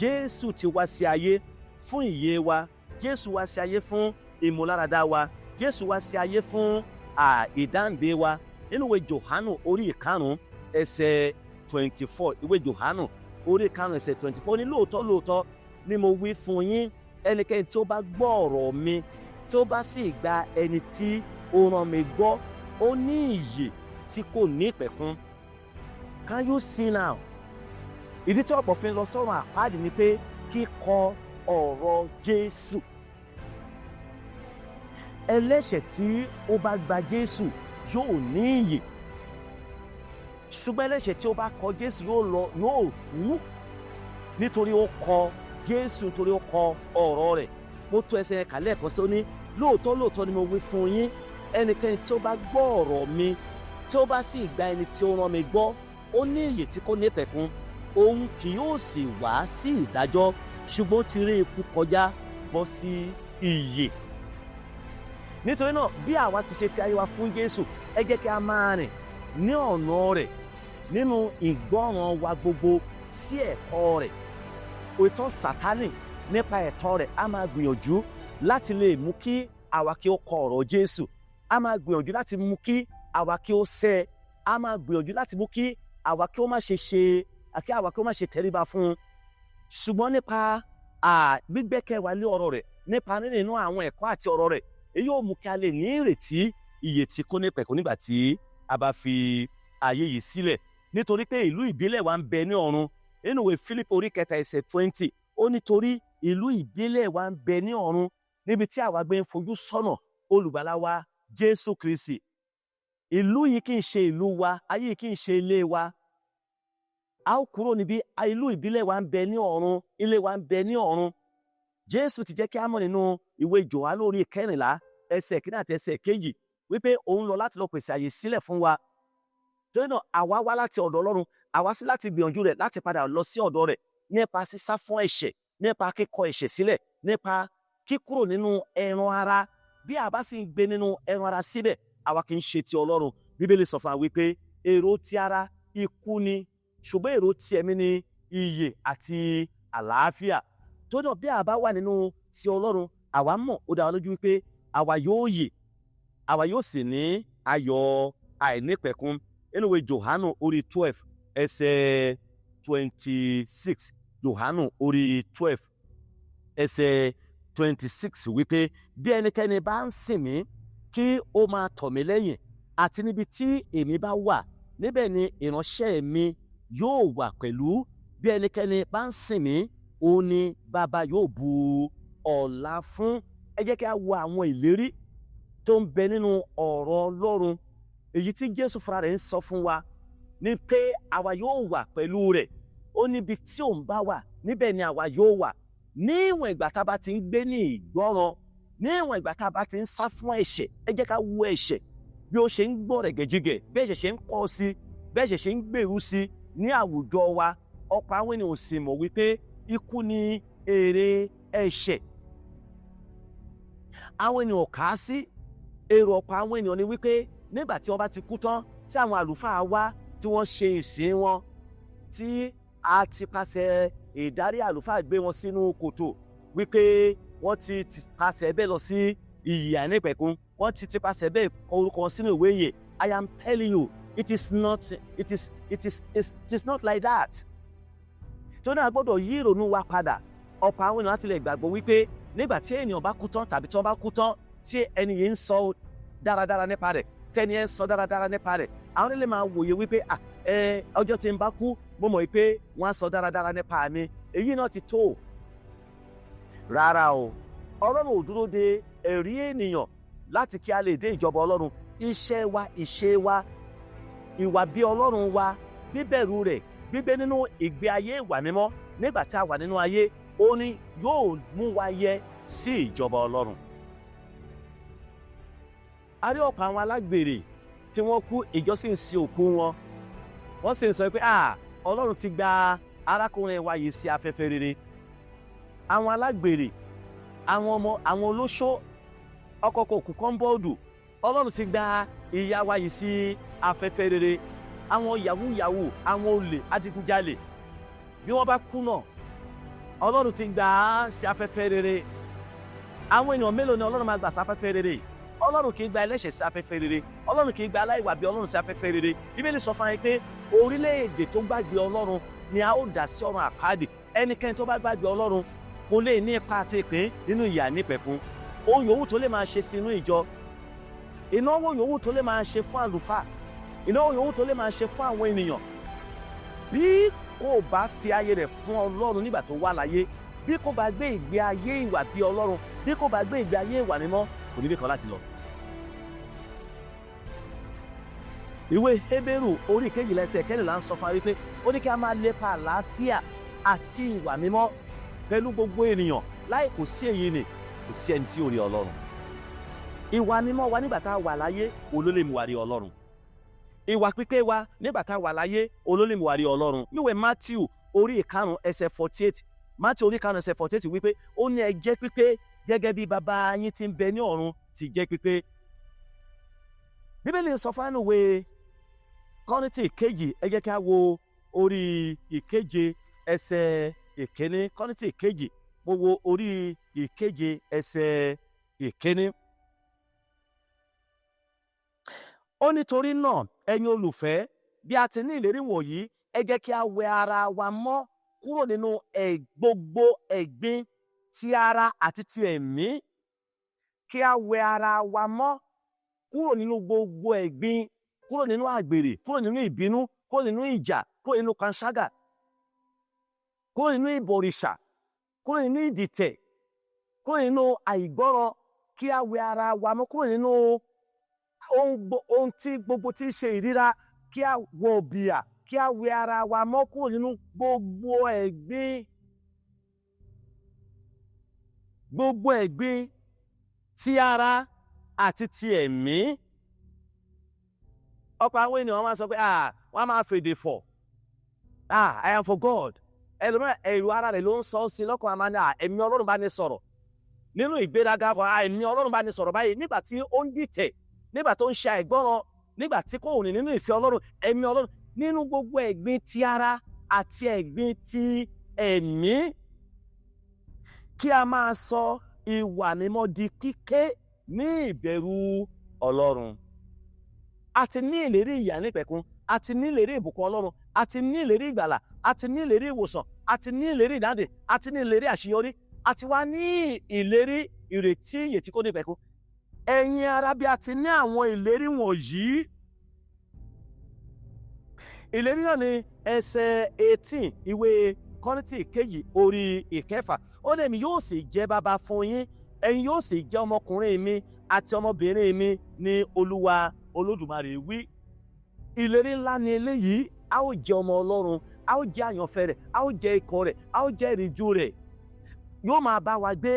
Jésù ti wá sí ayé fún ìyè wa. Jésù wá sí ayé fún ìmúláradá wa. Jésù wá sí ayé fún ìdáǹdè wa. Nínú ìwé Jòhánù orí 5 ẹsẹ̀ 24, ìwé Jòhánù orí 5 ẹsẹ̀ 24 ní, lóòótọ́ lóòótọ́ ni mo wí fún yín, ẹnikẹ́ni tí ó bá gbọ́ ọ̀rọ̀ mi, tí ó bá sì gba ẹni tí ó rán mi gbọ́, ó ní ìyè tí kò ní ìpẹ̀kun. Can you see now? Ìdí tí ọ̀pọ̀ fi ń lọ sọ́run àpáàdì ni pé kíkọ̀ ọ̀rọ̀ Jésù. Ẹlẹ́ṣẹ̀ tí ó bá gba Jésù yóò ní ìyè, ṣùgbọ́n ẹlẹ́ṣẹ̀ tí ó bá kọ̀ Jésù yóò lọ, yóò kú, nítorí ó kọ̀ Jésù, nítorí ó kọ̀ ọ̀rọ̀ rẹ̀. Mo tún ẹsẹ̀ yẹn kà lẹ́ẹ̀kan sí. Ó ní, lóòótọ́ lóòótọ́ ni mo wí fún yín, ẹnikẹ́ni tí ó bá gbọ́ ọ̀rọ̀ mi, tí ó bá sì gba ẹni tí ó rán mi gbọ́, ó ní ìyè tí kò ní ìpẹ̀kun. Òun kì yóò sì wá sí ìdájọ́, ṣùgbọ́n ó ti rí ikú kọjá bọ́ sí ìyè. Nítorí náà, bí àwa ti ṣe fi ayé wa fún Jésù, ẹ jẹ́ kí a máa rìn ní ọ̀nà rẹ̀ nínú ìgbọ́ràn wa gbogbo sí ẹ̀kọ́ rẹ̀. Òótọ́, Sátánì nípa ẹ̀tọ́ rẹ̀ á máa gbìyànjú láti lè mú kí àwa kí ó kọ ọ̀rọ̀ Jésù, á máa gbìyànjú láti mú kí àwa kí ó sẹ́, á máa gbìyànjú láti mú kí àwa kí ó má ṣe ṣe, kí àwa kí ó má ṣe tẹríba fún un. Ṣùgbọ́n nípa gbígbẹ́kẹ̀ wa lé ọ̀rọ̀ rẹ̀, nípa nínú àwọn ẹ̀kọ́ àti ọ̀rọ̀ rẹ̀, èyí yóò mú kí a lè ní ìrètí ìyè tí kò ní pẹ̀kun nígbà tí a bá fi ayé yìí sílẹ̀. Nítorí pé ìlú ìbílẹ̀ wa ń bẹ ní ọ̀run. Nínú ìwé Philip orí 3 ẹsẹ̀ 20, ó nítorí ìlú ìbílẹ̀ wa ń bẹ ní ọ̀run, níbi tí àwa gbé ń fojú sọ́nà olùgbàlà wa Jésù Kristi. Ìlú yìí kì í ṣe ìlú wa, ayé yìí kì í ṣe ilé wa. A ó kúrò níbí. Ìlú ìbílẹ̀ wa ń bẹ ní ọ̀run, ilé wa ń bẹ ní ọ̀run. Jésù ti jẹ́ kí a mọ̀ nínú ìwé Jòhánù orí 14 ẹsẹ̀ 1 àti ẹsẹ̀ 2 wípé òun lọ láti lọ pèsè àyè sílẹ̀ fún wa. Torí náà, àwa wá láti ọ̀dọ̀ Ọlọ́run, àwa sí láti gbìyànjú rẹ̀ láti padà lọ sí ọ̀dọ̀ rẹ̀ nípa sísá fún ẹ̀ṣẹ̀, nípa kíkọ ẹ̀ṣẹ̀ sílẹ̀, nípa kíkúrò nínú ẹran ara. Bí a bá sì ń gbé nínú ẹran ara síbẹ̀, àwa kì í ṣe ti Ọlọ́run. Bíbélì sọ fún wa wípé èrò ti ara ikú ni, ṣùgbọ́n èrò ti ẹ̀mí ni ìyè àti àlàáfíà. Tó náà, bí a bá wà nínú ti Ọlọ́run, àwa mọ̀, ó dá wa lójú wípé àwa yóò yè, àwa yóò sì ní ayọ̀ àìnípẹ̀kun. Nínú ìwé Jòhánù orí 12 ẹsẹ̀ 26, Jòhánù orí 12 ẹsẹ̀ 26 wípé, "Bí ẹnikẹ́ni bá ń sìn mí, kí ó máa tọ̀ mí lẹ́yìn, àti níbi tí èmi bá wà, níbẹ̀ ni ìránṣẹ́ mi yóò wà pẹ̀lú. Bí ẹnikẹ́ni bá ń sìn mí, òun ni Bàbá yóò bu ọlá fún." Ẹ jẹ́ kí a wo àwọn ìlérí tó ń bẹ nínú ọ̀rọ̀ Ọlọ́run, èyí tí Jésù fúnra rẹ̀ ń sọ fún wa ní pé àwa yóò wà pẹ̀lú rẹ̀. Ó níbi tí òun bá wà, níbẹ̀ ni àwa yóò wà, níwọ̀n ìgbà tá a bá ti ń gbé ní ìgbọ́ràn, níwọ̀n ìgbà tá a bá ti ń sá fún ẹ̀ṣẹ̀. Ẹ jẹ́ ká wo ẹ̀ṣẹ̀ bí ó ṣe ń gbọ́ rẹ̀ gẹ̀jígẹ̀, bí ẹ̀ṣẹ̀ ṣe ń pọ̀ sí, bí ẹ̀ṣẹ̀ ṣe ń gbèrú sí ní àwùjọ wa. Ọ̀pọ̀ àwọn ènìyàn ò sì mọ̀ wípé ikú ni èrè ẹ̀ṣẹ̀. Àwọn ènìyàn ò kà á sí. Èrò ọ̀pọ̀ àwọn ènìyàn ni wípé nígbà tí wọ́n bá ti kú tán, tí àwọn àlùfáà wá, tí wọ́n ṣe ìsìn wọn, tí a ti pàṣẹ ìdarí àlùfáà gbé wọn sínú kòtò, wípé wọ́n ti pàṣẹ bẹ́ẹ̀ lọ sí ìyè àìnípẹ̀kun, wọ́n ti pàṣẹ bẹ́ẹ̀ kọ orúkọ wọn sínú ìwé ìyè. I am telling you, it is not it is it is it is not like that. Tó náà, gbọ́dọ̀ yí ìrònú wa padà. Ọ̀pọ̀ àwọn ènìyàn láti lè gbàgbọ́ wípé nígbà tí ènìyàn bá kú tán, tàbí tí wọ́n bá kú tán, tí ẹni yìí ń sọ dáradára nípa rẹ̀, tẹ́ni ẹ̀ ń sọ dáradára nípa rẹ̀, àwọn lè máa wòye wípé, "Ah, ẹ ọjọ́ tí n bá kú, mo mọ̀ wípé wọ́n á sọ dáradára nípa mi, èyí náà ti tó." Rárá o, Ọlọ́run ò dúró de ẹ̀rí ènìyàn láti kí a lè dé ìjọba Ọlọ́run. Iṣẹ́ wa, ìṣe wa, ìwà bí Ọlọ́run wa, bíbẹ̀rù rẹ̀, gbígbé nínú ìgbé ayé ìwà mímọ́ nígbà tí a wà nínú ayé, ó ní yóò mú wa yẹ sí ìjọba Ọlọ́run. A rí ọ̀pọ̀ àwọn alágbèrè tí wọ́n kú, ìjọ sì ń sin òkú wọn, wọ́n sì ń sọ pé, "Ah, Ọlọ́run ti gba arákùnrin wa yìí sí afẹ́fẹ́ rere." Àwọn alágbèrè, àwọn ọmọ àwọn olóṣó, ọkọ̀ kò kú kọ́ńbọ́ọ̀dù, "Ọlọ́run ti gba ìyá wa yìí sí afẹ́fẹ́ rere." Àwọn yahoo yahoo, àwọn olè, adigunjalè, bí wọ́n bá kú náà, "Ọlọ́run ti gbà á sí afẹ́fẹ́ rere." Àwọn ènìyàn mélòó ni Ọlọ́run máa gbà sí afẹ́fẹ́ rere? Ọlọ́run kì í gba ẹlẹ́ṣẹ̀ sí afẹ́fẹ́ rere. Ọlọ́run kì í gba aláìwà bí Ọlọ́run sí afẹ́fẹ́ rere. Bíbélì sọ fún wa pé orílẹ̀-èdè tó gbàgbé Ọlọ́run ni a ó dà sí ọ̀run àpáàdì. Ẹnikẹ́ni tó bá gbàgbé Ọlọ́run kò lè ní ipa àti ìpín nínú ìyè àìnípẹ̀kun. Ohun yòówù tó lè máa ṣe sínú ìjọ, ìnáwó yòówù tó lè máa ṣe fún àlùfáà, ìnáwó yòówù tó lè máa ṣe fún àwọn ènìyàn, bí kò bá fi ayé rẹ̀ fún Ọlọ́run nígbà tó wà láyé, bí kò bá gbé ìgbé ayé ìwà bí Ọlọ́run, bí kò bá gbé ìgbé ayé ìwà mímọ́, kò níbi kan láti lọ. Ìwé Hébérù orí 12 ẹsẹ̀ 14 ń sọ fún wa wípé ó ní kí a máa lépa àlàáfíà àti ìwà mímọ́ pẹ̀lú gbogbo ènìyàn, láì kò sí èyí ni kò sí ẹni tí ó rí Ọlọ́run. Ìwà mímọ́ wa nígbà tá a wà láyé òun ló lè mú wa rí Ọlọ́run. Ìwà pípé wa nígbà tá a wà láyé òun ló lè mú wa rí Ọlọ́run. Níwèé Matthew orí 5 ẹsẹ̀ 48, Matthew orí 5 ẹsẹ̀ 48 wípé ó ní, "Ẹ jẹ́ pípé gẹ́gẹ́ bí bàbá yín tí ń bẹ ní ọ̀run ti jẹ́ pípé." Bíbélì sọ fún ìwé Kọ́ríńtì kejì, ẹ jẹ́ kí a wo orí 7 ẹsẹ̀ 1. Kọ́ríńtì kejì, mo wo orí 7 ẹsẹ̀ 1. Ó nítorí náà, ẹ̀yin olùfẹ́, bí a ti ní ìlérí wọ̀nyí, ẹ jẹ́ kí a wẹ ara wa mọ́ kúrò nínú gbogbo ẹ̀gbin ti ara àti ti ẹ̀mí. Kí a wẹ ara wa mọ́ kúrò nínú gbogbo ẹ̀gbin, kúrò nínú àgbèrè, kúrò nínú ìbínú, kúrò nínú Kúrò nínú ìjà, kúrò nínú panṣágà, kúrò nínú ìbọ̀rìṣà, kúrò nínú ìdìtẹ̀, kúrò nínú àìgbọ́ràn, kí a wẹ ara wa mọ́ kúrò nínú ohun tí gbogbo tí ń ṣe ìríra, kí a wọ bìà, kí a wẹ ara wa mọ́ kúrò nínú gbogbo ẹ̀gbin, gbogbo ẹ̀gbin ti ara àti ti ẹ̀mí. Ọ̀pọ̀ àwọn ènìyàn máa sọ pé wọ́n máa fèdè fọ̀, "Ah, I am for God." Ẹlòmíràn, ẹ̀rù ara rẹ̀ ló ń sọ sí lọ́kàn, àmà ní ẹ̀mí Ọlọ́run bá ní sọ̀rọ̀ nínú ìgbéraga fún ẹ̀mí Ọlọ́run bá ní sọ̀rọ̀ báyìí. Nígbà tí ó ń dìtẹ̀, nígbà tó ń ṣe àìgbọ́ràn, nígbà tí kò ní nínú ìfẹ́ Ọlọ́run, ẹ̀mí Ọlọ́run nínú gbogbo ẹ̀gbin ti ara àti ẹ̀gbin ti ẹ̀mí, kí a máa sọ ìwà mímọ́ di kíké ní ìbẹ̀rù Ọlọ́run. A ti ní ìlérí ìyè nípẹ̀kun, a ti ní ìlérí ìbùkún Ọlọ́run, a ti ní ìlérí ìgbàlà, a ti ní ìlérí ìwòsàn, a ti ní ìlérí ìdáǹdè, a ti ní ìlérí àṣeyọrí, a ti wá ní ìlérí ìrètí ìyè tí kò ní ìpẹ̀kun. Ẹ̀yin ará, bí a ti ní àwọn ìlérí wọ̀nyí, ìlérí náà ní ẹsẹ̀ 18 ìwé Kọ́ríńtì kejì orí 6, ó ní, "Èmi yóò sì jẹ́ bàbá fún yín, ẹ̀yin yóò sì jẹ́ ọmọkùnrin mi àti ọmọbìnrin mi, ní Olúwa Olódùmarè wí." Ìlérí ńlá ni eléyìí. A ó jẹ́ ọmọ Ọlọ́run, a ó jẹ́ àyànfẹ́ rẹ̀, a ó jẹ́ ikọ̀ rẹ̀, a ó jẹ́ ìríjú rẹ̀, yóò máa bá wa gbé.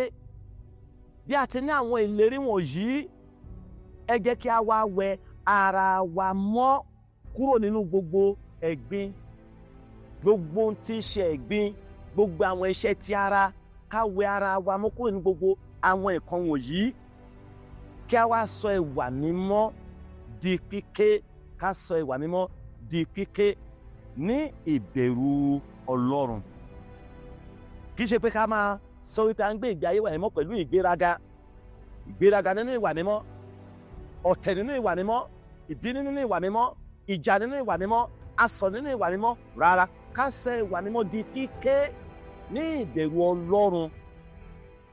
Bí a ti ní àwọn ìlérí wọ̀nyí, ẹ jẹ́ kí a wá wẹ ara wa mọ́ kúrò nínú gbogbo ẹ̀gbin, gbogbo ohun tí ń ṣe ẹ̀gbin, gbogbo àwọn iṣẹ́ ti ara. Ká wẹ ara wa mọ́ kúrò nínú gbogbo àwọn nǹkan wọ̀nyí, kí a wá sọ ìwà mímọ́ di kíké, ká sọ ìwà mímọ́ di kíké ní ìbẹ̀rù Ọlọ́run. Kì í ṣe pé ká máa sọ wípé à ń gbé ìgbé ayé wa mímọ́ pẹ̀lú ìgbéraga, ìgbéraga nínú ìwà mímọ́, ọ̀tẹ̀ nínú ìwà mímọ́, ìbínú nínú ìwà mímọ́, ìjà nínú ìwà mímọ́, asọ̀ nínú ìwà mímọ́. Rárá, ká sọ ìwà mímọ́ di kíké ní ìbẹ̀rù Ọlọ́run.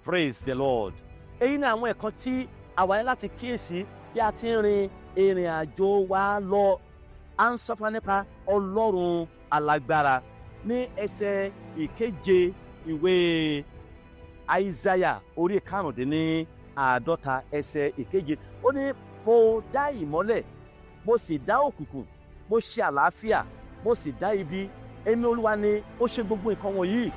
Praise the Lord. Èyí ni àwọn ẹ̀kọ́ tí àwa ní láti kíyèsí bí a ti ń rin ìrìn àjò wa lọ. À ń sọ fún wa nípa Ọlọ́run alágbára. Ní ẹsẹ̀ 7 ìwé Aísáyà orí 55 ẹsẹ̀ 7, ó ní, "Mo dá ìmọ́lẹ̀, mo sì dá òkùnkùn, mo ṣe àlàáfíà, mo sì dá ibi. Èmi Olúwa ni ó ṣe gbogbo nǹkan wọ̀nyí."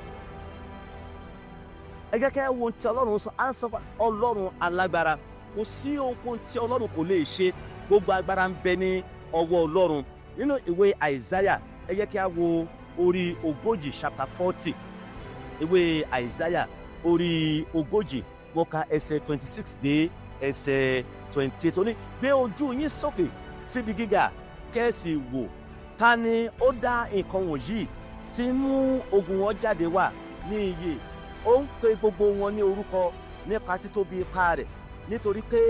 Ẹ jẹ́ kí ẹ wo ohun tí Ọlọ́run sọ. À ń sọ fún Ọlọ́run alágbára. Kò sí ohunkóhun tí Ọlọ́run kò lè ṣe. Gbogbo agbára ń bẹ ní ọwọ́ Ọlọ́run. Nínú ìwé Àìsáyà, ẹ jẹ́ kí a wo orí 40, chapter 40, ìwé Àìsáyà orí 40, mo ka ẹsẹ̀ 26 dé ẹsẹ̀ 28. Ó ní, "Gbé ojú yín sókè síbi gíga, kẹ́ ẹ sì wò. Ta ni ó dá nǹkan wọ̀nyí tí ń mú ogun wọn jáde wá ní iye? Ó ń pe gbogbo wọn ní orúkọ nípa títóbi ipá rẹ̀, nítorí pé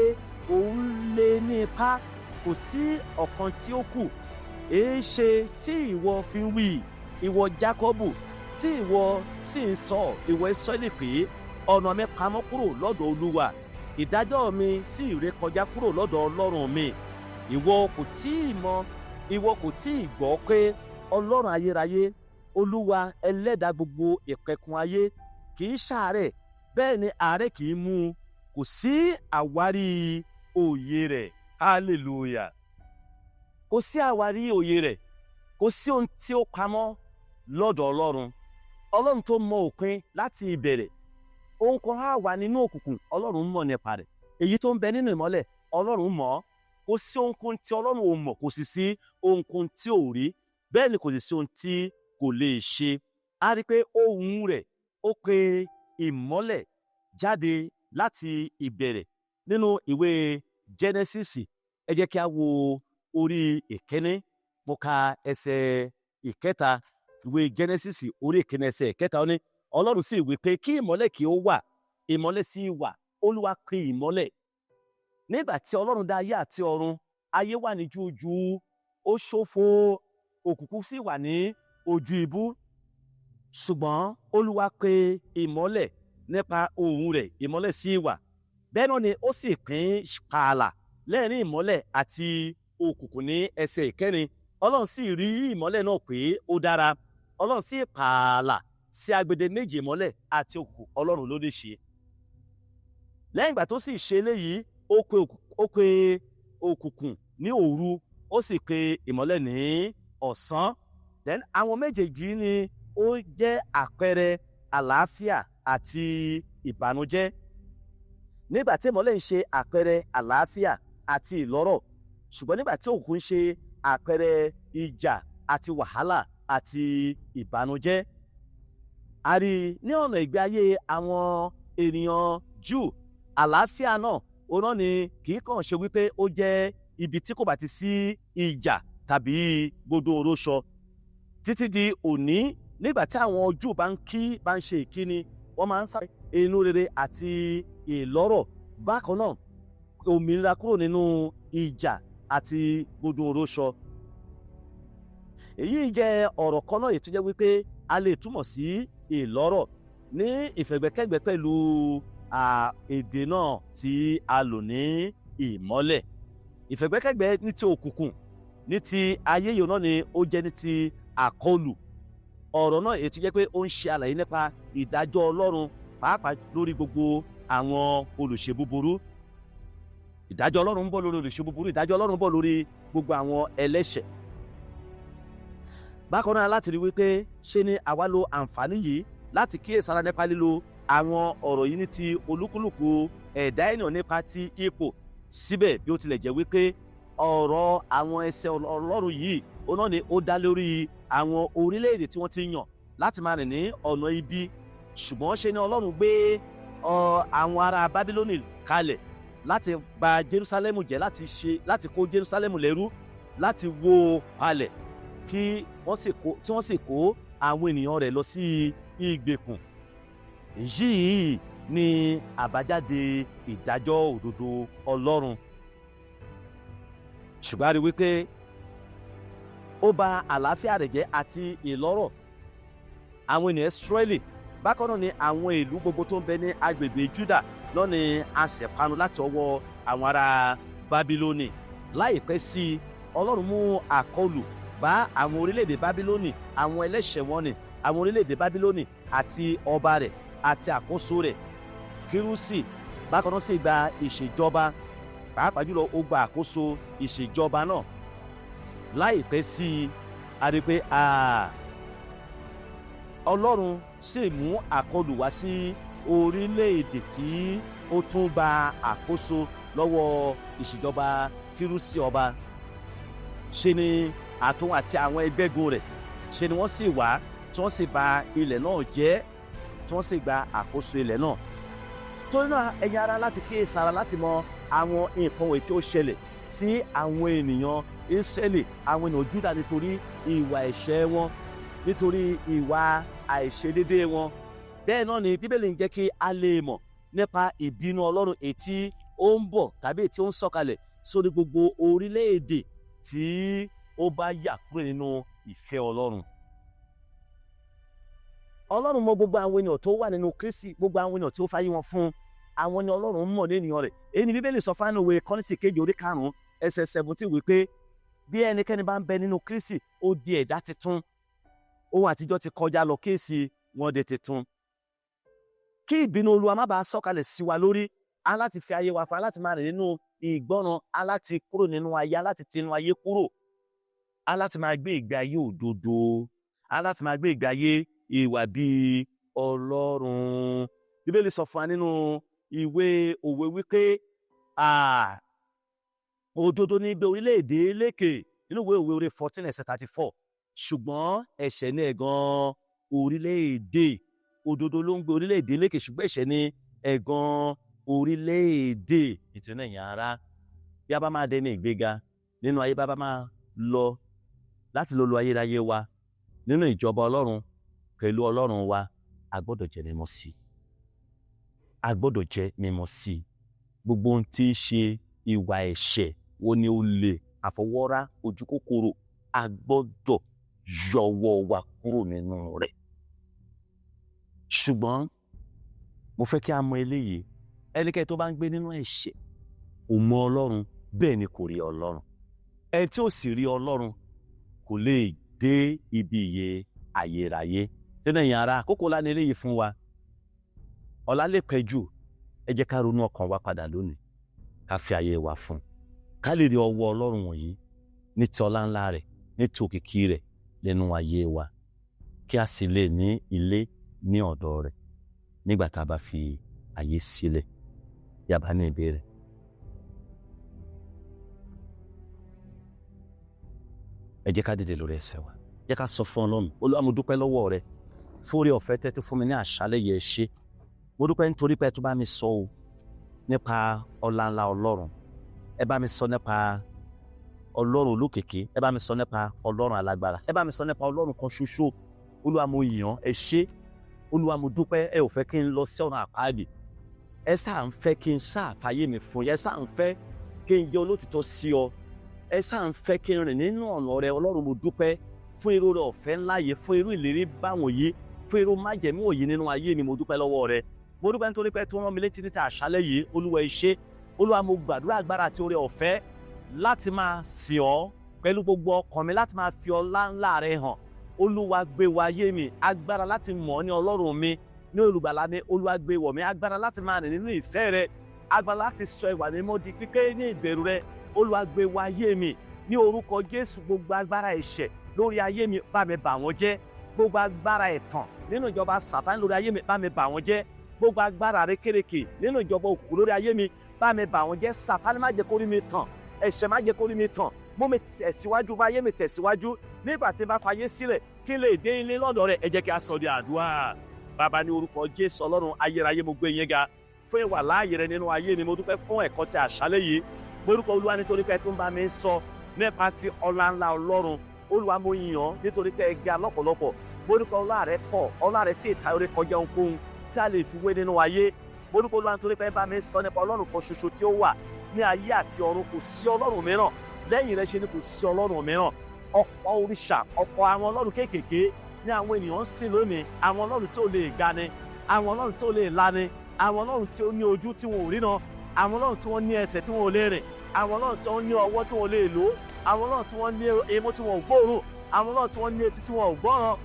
òun lé ní ipá, kò sí ọ̀kan tí ó kù. Èé ṣe tí ìwọ fi ń wí, ìwọ Jákọ́bù, tí ìwọ sì ń sọ, ìwọ Ísírẹ́lì, pé ọ̀nà mi pamọ́ kúrò lọ́dọ̀ Olúwa, ìdájọ́ mi sì rékọjá kúrò lọ́dọ̀ Ọlọ́run mi? Ìwọ kò tí ì mọ̀, ìwọ kò tí ì gbọ́ pé Ọlọ́run ayérayé, Olúwa ẹlẹ́dàá gbogbo ìpẹ̀kun ayé, kì í ṣàárẹ̀, bẹ́ẹ̀ ni àárẹ̀ kì í mú un, kò sí àwárí òye rẹ̀?" Hallelujah. Kò sí àwárí òye rẹ̀. Kò sí ohun tí ó pamọ́ lọ́dọ̀ Ọlọ́run, Ọlọ́run tó mọ òpin láti ìbẹ̀rẹ̀. Ohun kan á wà nínú òkùnkùn, Ọlọ́run mọ̀ nípa rẹ̀. Èyí tó ń bẹ nínú ìmọ́lẹ̀, Ọlọ́run mọ̀ ọ́. Kò sí ohunkóhun tí Ọlọ́run ò mọ̀, kò sì sí ohunkóhun tí ò rí, bẹ́ẹ̀ ni kò sì sí ohun tí kò lè ṣe. A rí i pé ohùn rẹ̀, ó pe ìmọ́lẹ̀ jáde láti ìbẹ̀rẹ̀. Nínú ìwé Genesis, ẹ jẹ́ kí a wo orí 1, mo ka ẹsẹ̀ 3. Ìwé Genesis orí 1 ẹsẹ̀ 3, ó ní, "Ọlọ́run sì wí pé, kí ìmọ́lẹ̀ kí ó wà, ìmọ́lẹ̀ sì wà. Olúwa pe ìmọ́lẹ̀." Nígbà tí Ọlọ́run dá ayé àti ọ̀run, ayé wà ní jújù, ó ṣófo, òkùnkùn sì wà ní ojú ibú. Ṣùgbọ́n Olúwa pe ìmọ́lẹ̀ nípa ohùn rẹ̀, ìmọ́lẹ̀ sì wà. Bẹ́ẹ̀ náà ni ó sì pín pààlà lẹ́ẹ̀rín ìmọ́lẹ̀ àti òkùnkùn. Ní ẹsẹ̀ 4. Ọlọ́run sì rí ìmọ́lẹ̀ náà pé ó dára. Ọlọ́run sì pààlà sí agbede méjì ìmọ́lẹ̀ àti òkùnkùn. Ọlọ́run ló lè ṣe. Lẹ́yìn ìgbà tó sì ṣe eléyìí, ó pe òkùnkùn ní òru, ó sì pe ìmọ́lẹ̀ ní ọ̀sán. Then àwọn méjèèjì ni ó jẹ́ àpẹẹrẹ àlàáfíà àti ìbànújẹ́. Nígbà tí ìmọ́lẹ̀ ń ṣe àpẹẹrẹ àlàáfíà àti ìlọ́rọ̀, ṣùgbọ́n nígbà tí òkùnkùn ń ṣe àpẹẹrẹ ìjà àti wàhálà àti ìbànújẹ́. A rí ní ọ̀nà ìgbé ayé àwọn ènìyàn Júù, àlàáfíà náà òun náà ni kì í kàn ṣe wípé ó jẹ́ ibi tí kò bá ti sí ìjà tàbí gbogbo oróṣọ. Títí di òní, nígbà tí àwọn Júù bá ń kí, bá ń ṣe ìkíni, wọ́n máa ń sáré inú rere àti ìlọ́rọ̀, bákan náà òmìnira kúrò nínú ìjà àti gbogbo oróṣọ. Èyí jẹ́ ọ̀rọ̀ kan náà èyí tó jẹ́ wípé a lè túmọ̀ sí ìlọ́rọ̀ ní ìfẹ̀gbẹ́kẹ̀gbẹ́ pẹ̀lú èdè náà tí a lò ní ìmọ́lẹ̀. Ìfẹ̀gbẹ́kẹ̀gbẹ́ ní ti òkùnkùn ní ti ayé yìí náà ni ó jẹ́ ní ti àkọlù ọ̀rọ̀ náà, èyí tó jẹ́ pé ó ń ṣe àlàyé nípa ìdájọ́ Ọlọ́run, pàápàá lórí gbogbo àwọn olùṣe búburú. Ìdájọ́ Ọlọ́run ń bọ̀ lórí olùṣe búburú, ìdájọ́ Ọlọ́run ń bọ̀ lórí gbogbo àwọn ẹlẹ́ṣẹ̀. Bákan náà, láti rí wípé ṣé ni àwa lo àǹfààní yìí láti kíyèsára nípa lílo àwọn ọ̀rọ̀ yìí ní ti olúkúlùkù ẹ̀dá ènìyàn nípa ti ipò. Síbẹ̀, bí ó tilẹ̀ jẹ́ wípé ọ̀rọ̀ àwọn ẹsẹ̀ Ọlọ́run yìí ó náà ni ó dá lórí àwọn orílẹ̀-èdè tí wọ́n ti yàn láti máa rìn ní ọ̀nà ibi, ṣùgbọ́n ṣe ni Ọlọ́run gbé àwọn ará Bábílónì kalẹ̀ láti bà Jerúsálẹ́mù jẹ́, láti kó Jerúsálẹ́mù lẹ́rú, láti wó palẹ̀, kí wọ́n sì kó tí wọ́n sì kó àwọn ènìyàn rẹ̀ lọ sí ìgbèkùn. Èyí ni àbájáde ìdájọ́ òdodo Ọlọ́run. Ṣùgbọ́n a rí wípé ó bà àlàáfíà rẹ̀ jẹ́ àti ìlọ́rọ̀ àwọn ènìyàn Ísírẹ́lì. Bákan náà ni àwọn ìlú gbogbo tó ń bẹ ní agbègbè Júdà náà ni a sì parun láti ọwọ́ àwọn ará Bábílónì. Láìpẹ́ sí i, Ọlọ́run mú àkọlù bá àwọn orílẹ̀-èdè Bábílónì, àwọn ẹlẹ́ṣẹ̀ wọn ni àwọn orílẹ̀-èdè Bábílónì àti ọba rẹ̀ àti àkóso rẹ̀ Kírúsì. Bákan náà sì gba ìṣèjọba, pàápàá jùlọ ó gba àkóso ìṣèjọba náà. Láìpẹ́ sí i, a rí i pé Ọlọ́run sì mú àkọlù wá sí orílẹ̀-èdè tí ó tún gba àkóso lọ́wọ́ ìṣèjọba Kírúsì ọba. Ṣe ni àtún àti àwọn ẹgbẹ́gun rẹ̀, ṣe ni wọ́n sì wá tí wọ́n sì bà ilẹ̀ náà jẹ́, tí wọ́n sì gba àkóso ilẹ̀ náà. Torí náà, ẹ̀yin ará, láti kíyèsára láti mọ àwọn nǹkan wọ̀nyí tí ó ṣẹlẹ̀ sí àwọn ènìyàn Ísírẹ́lì, àwọn ènìyàn Júdà, nítorí ìwà ẹ̀ṣẹ̀ wọn, nítorí ìwà àìṣedédé wọn. Bẹ́ẹ̀ náà ni Bíbélì ń jẹ́ kí a lè mọ̀ nípa ìbínú Ọlọ́run èyí tí ó ń bọ̀ tàbí èyí tí ó ń sọ̀kalẹ̀ sórí gbogbo orílẹ̀-èdè tí ó bá yà kúrò nínú ìfẹ́ Ọlọ́run. Ọlọ́run mọ gbogbo àwọn ènìyàn tó wà nínú Kristi, gbogbo àwọn ènìyàn tí ó fayé wọn fún, àwọn ni Ọlọ́run mọ̀ ní ènìyàn rẹ̀. Èyí ni Bíbélì sọ fún ìwé Kọ́ríńtì kejì orí 5 ẹsẹ̀ 17 wípé bí ẹnikẹ́ni bá ń bẹ nínú Kristi, ó di ẹ̀dá tuntun, ohun àtijọ́ ti kọjá lọ, kíyèsí, wọ́n di tuntun. Kí ìbínú Olúwa má bàa sọ̀kalẹ̀ sí wa lórí, á láti fi ayé wa fún, á láti máa rìn nínú ìgbọ́ràn, á láti kúrò nínú ayé, á láti tinú ayé kúrò, á láti máa gbé ìgbé ayé òdodo, á láti máa gbé ìgbé ayé ìwà bíi Ọlọ́run. Bíbélì sọ fún wa nínú ìwé Òwe wípé òdodo ní gbé orílẹ̀-èdè lékè, nínú ìwé Òwe orí 14 ẹsẹ̀ 34, ṣùgbọ́n ẹ̀ṣẹ̀ ní ẹ̀gàn orílẹ̀-èdè. Òdodo ló ń gbé orílẹ̀-èdè lékè, ṣùgbọ́n ẹ̀ṣẹ̀ ní ẹ̀gàn orílẹ̀-èdè. Nítorí náà, ẹ̀yin ará, bí a bá máa dẹni ìgbéga nínú ayé, bá bá máa lọ láti lọ lo ayérayé wa nínú ìjọba Ọlọ́run pẹ̀lú Ọlọ́run wa, a gbọ́dọ̀ jẹ́ mímọ́ sí i. A gbọ́dọ̀ jẹ́ mímọ́ sí i. Gbogbo ohun tí í ṣe ìwà ẹ̀ṣẹ̀ wo ni, olè, àfọwọ́rá, ojú kòkòrò, a gbọ́dọ̀ yọwọ́ wa kúrò nínú rẹ̀. Ṣùgbọ́n mo fẹ́ kí a mọ eléyìí: ẹnikẹ́ni tó bá ń gbé nínú ẹ̀ṣẹ̀ kò mọ Ọlọ́run, bẹ́ẹ̀ ni kò rí Ọlọ́run. Ẹni tí ò sì rí Ọlọ́run kò lè dé ibi ìyè ayérayé. Tẹ́lẹ̀ ẹ̀yin ará, àkókò ńlá ni eléyìí fún wa. Ọ̀la lè pẹ́ jù. Ẹ jẹ́ ká ronú ọkàn wa padà lónìí, ká fi ayé wa fún un, ká lè rí ọwọ́ Ọlọ́run wọ̀nyí ní ti ọlá ńlá rẹ̀, ní ti òkìkí rẹ̀ nínú ayé wa, kí a sì lè ní ilé ní ọ̀dọ̀ rẹ̀ nígbà tá a bá fi ayé sílẹ̀. Bí a bá ní ìbéèrè. Ẹ jẹ́ ká dìde lórí ẹsẹ̀ wa, jẹ́ ká sọ fún Ọlọ́run. Olúwa, mo dúpẹ́ lọ́wọ́ rẹ fún oore ọ̀fẹ́ tẹ́ tó fún mi ní àṣálẹ́ yẹn. Ṣé mo dúpẹ́ nítorí pé ẹ tún bá mi sọ o nípa ọlá ńlá Ọlọ́run. Ẹ bá mi sọ nípa Ọlọ́run olókìkí, ẹ bá mi sọ nípa Ọlọ́run alágbára, ẹ bá mi sọ nípa Ọlọ́run kan ṣoṣo. Olúwa, mo yìn ọ́, ẹ ṣé. Olúwa, mo dúpẹ́. Ẹ ò fẹ́ kí n lọ sí ọ̀run àpáàdì, ẹ sáà ń fẹ́ kí n sáà fàyè mi fún yẹ, ẹ sáà ń fẹ́ kí n jẹ́ olótìtọ́ sí ọ, ẹ sáà ń fẹ́ kí n rìn nínú ọ̀nà rẹ. Ọlọ́run, mo dúpẹ́ fún irú rẹ ọ̀fẹ́ ńlá yìí, fún irú ìlérí báwọn yìí, fún irú májẹ̀mú òyìí nínú ayé mi. Mo dúpẹ́ lọ́wọ́ rẹ. Mo dúpẹ́ nítorí pé tó rán mi létí níta àṣálẹ́ yìí. Olúwa, ẹ ṣé. Olúwa, mo gbàdúrà agbára àti oore ọ̀fẹ́ láti máa sìn ọ́ pẹ̀lú gbogbo ọkàn mi, láti máa fi ọlá ńlá rẹ hàn. Olúwa, gbé wá ayé mi. Agbára láti mọ̀ ọ́ ní Ọlọ́run mi, ní olùgbàlà mi, Olúwa, gbé wọ̀ mí. Agbára láti máa rìn nínú ìfẹ́ rẹ, agbára láti sọ ìwà mímọ́ di pípé ní ìbẹ̀rù rẹ, Olúwa, gbé wá ayé mi ní orúkọ Jésù. Gbogbo agbára ẹ̀ṣẹ̀ lórí ayé mi, bá mi bà wọ́n jẹ́. Gbogbo agbára ẹ̀tàn nínú ìjọba Sátánì lórí ayé mi, bá mi bà wọ́n jẹ́. Gbogbo agbára àrékérekè nínú ìjọba òkùnkùn lórí ayé mi, bá mi bà wọ́n jẹ́. Sátánì, má jẹ́ kó rí mi tàn. Ẹ̀ṣẹ̀, má jẹ́ kó rí mi tàn. Mú mi tẹ̀síwájú, bá ayé mi tẹ̀síwájú nígbà tí n bá fayé sílẹ̀, kí n lè dé ilé lọ́dọ̀ rẹ̀. Ẹ jẹ́ kí a sọ di àdúrà. Bàbá, ní orúkọ Jésù, Ọlọ́run ayérayé, mo gbé yín ga fún ìwà láàyè rẹ nínú ayé mi. Mo dúpẹ́ fún ẹ̀kọ́ tí àṣálẹ́ yìí. Mo dúpẹ́, Olúwa, nítorí pé ẹ tún bá mi sọ nípa ti ọlá ńlá Ọlọ́run. Olúwa, mo yìn ọ́ nítorí pé ẹ ga lọ́pọ̀lọpọ̀. Mo dúpẹ́, ọlá rẹ pọ̀, ọlá rẹ sì ta orí kọjá ohunkóhun tí a lè fi wé nínú ayé. Mo dúpẹ́, Olúwa, nítorí pé ẹ bá mi sọ nípa Ọlọ́run kan ṣoṣo tí ó wà ní ayé àti ọ̀run. Kò sí Ọlọ́run mìíràn lẹ́yìn rẹ, ṣe ni kò sí Ọlọ́run mìíràn. Ọ̀pọ̀ òrìṣà, ọ̀pọ̀ àwọn ọlọ́run kéékèèké ní àwọn ènìyàn ń sìn lónìí, àwọn ọlọ́run tí ò lè gbani, àwọn ọlọ́run tí ò lè lani, àwọn ọlọ́run tí ó ní ojú tí wọn ò ríran, àwọn ọlọ́run tí wọ́n ní ẹsẹ̀ tí wọn ò lè rìn, àwọn ọlọ́run tí wọ́n ní ọwọ́ tí wọn ò lè lò, àwọn ọlọ́run tí wọ́n ní imú tí wọn ò gbóòórùn, àwọn ọlọ́run tí wọ́n ní etí tí wọn ò gbọ́ràn.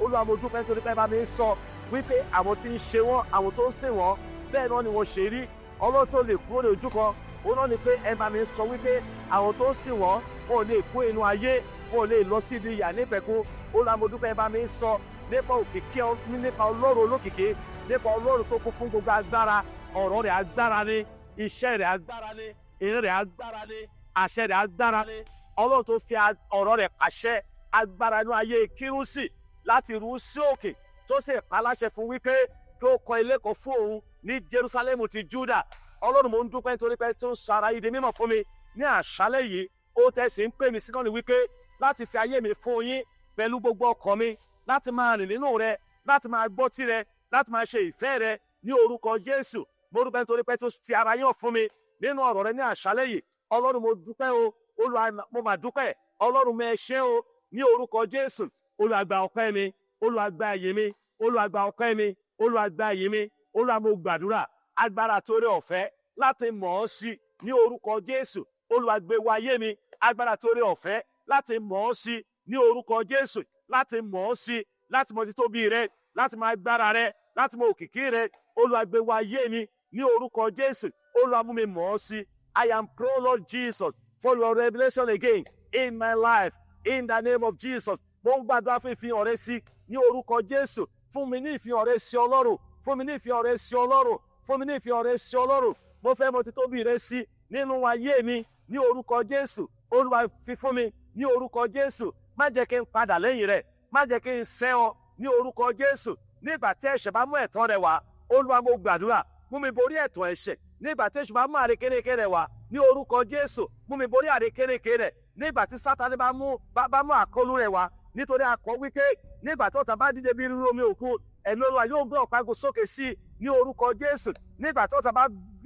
Olúwa, mo dúpẹ́ nítorí pé bá mi sọ wípé àwọn tí ń ṣe wọ́n, àwọn tó ń sìn wọ́n, bẹ́ẹ̀ náà ni wọ́n ṣe rí. Ọlọ́run tó lè kúrò ní ojú kan, òun náà ni pé ẹ bá mi sọ wípé àwọn tó ń sìn wọ́n, wọn ò lè kó inú ayé, wọn ò lè lọ sí ibi ìyà nípẹ̀kun. Olúwa, mo dúpẹ́, bá mi sọ nípa òkìkí, nípa Ọlọ́run olókìkí, nípa Ọlọ́run tó kún fún gbogbo agbára. Ọ̀rọ̀ rẹ̀ agbára ni, iṣẹ́ rẹ̀ agbára ni, ìrìn rẹ̀ agbára ni, àṣẹ rẹ̀ agbára ni. Ọlọ́run tó fi ọ̀rọ̀ rẹ̀ pàṣẹ agbára inú ayé Kírúsì láti rú sí òkè, tó sì paláṣẹ fún wípé kí ó kọ́ ilé kan fún òun ní Jerusalem ti Juda. Ọlọ́run, mo ń dúpẹ́ nítorí pé tó ń sọ ara yìí di mímọ̀ fún mi ní àṣálẹ́ yìí. Ó tẹ̀sí ń pè mí sí náà ni wípé láti fi ayé mi fún yín pẹ̀lú gbogbo ọkàn mi, láti máa rìn nínú rẹ, láti máa gbọ́ tirẹ̀, láti máa ṣe ìfẹ́ rẹ ní orúkọ Jésù. Mo dúpẹ́ nítorí pé tó ti ara yín fún mi nínú ọ̀rọ̀ rẹ ní àṣálẹ́ yìí. Ọlọ́run, mo dúpẹ́ o. Olúwa, mo mà dúpẹ́. Ọlọ́run, mo ẹ ṣé o ní orúkọ Jésù. Olúwa, gba ọpẹ́ mi. Olúwa, gba ìyìn mi. Olúwa, gba ọpẹ́ mi. Olúwa, gba ìyìn mi. Olúwa, mo gbàdúrà agbára torí ọ̀fẹ́ láti mọ̀ ọ́ sí ní orúkọ Jésù. Olúwa, gbé wọ ayé mi. Agbára torí ọ̀fẹ́ láti mọ̀ ọ́ sí ní orúkọ Jésù, láti mọ̀ ọ́ sí, láti mọ títóbi rẹ, láti mọ agbára rẹ, láti mọ òkìkí rẹ. Olúwa, gbé wọ ayé mi ní orúkọ Jésù. Olúwa, mú mi mọ̀ ọ́ sí. I am pro, Lord Jesus, for your revelation again in my life, in the name of Jesus. Mo ń gbàdúrà fún ìfihàn rẹ sí ní orúkọ Jésù. Fún mi ní ìfihàn rẹ sí, Ọlọ́run. Fún mi ní ìfihàn rẹ sí, Ọlọ́run. Fún mi ní ìfihàn rẹ sí, Ọlọ́run. Mo fẹ́ mọ títóbi rẹ sí nínú ayé mi ní orúkọ Jésù. Olúwa, fi fún mi ní orúkọ Jésù. Má jẹ́ kí n padà lẹ́yìn rẹ, má jẹ́ kí n sẹ́ ọ ní orúkọ Jésù. Nígbà tí ẹ̀ṣẹ̀ bá mú ẹ̀tàn rẹ̀ wá, Olúwa, mo gbàdúrà, mú mi borí ẹ̀tàn ẹ̀ṣẹ̀. Nígbà tí èṣù bá mú àrékérekè rẹ̀ wá ní orúkọ Jésù, mú mi borí àrékérekè rẹ̀. Nígbà tí Sátani bá mú àkọlù rẹ̀ wá, nítorí a kọ wípé nígbà tí ọ̀tá bá dìde bí irú omi òkun, ẹ̀mí Olúwa yóò gbé ọ̀págun sókè sí i ní orúkọ Jésù. Nígbà tí ọ̀tá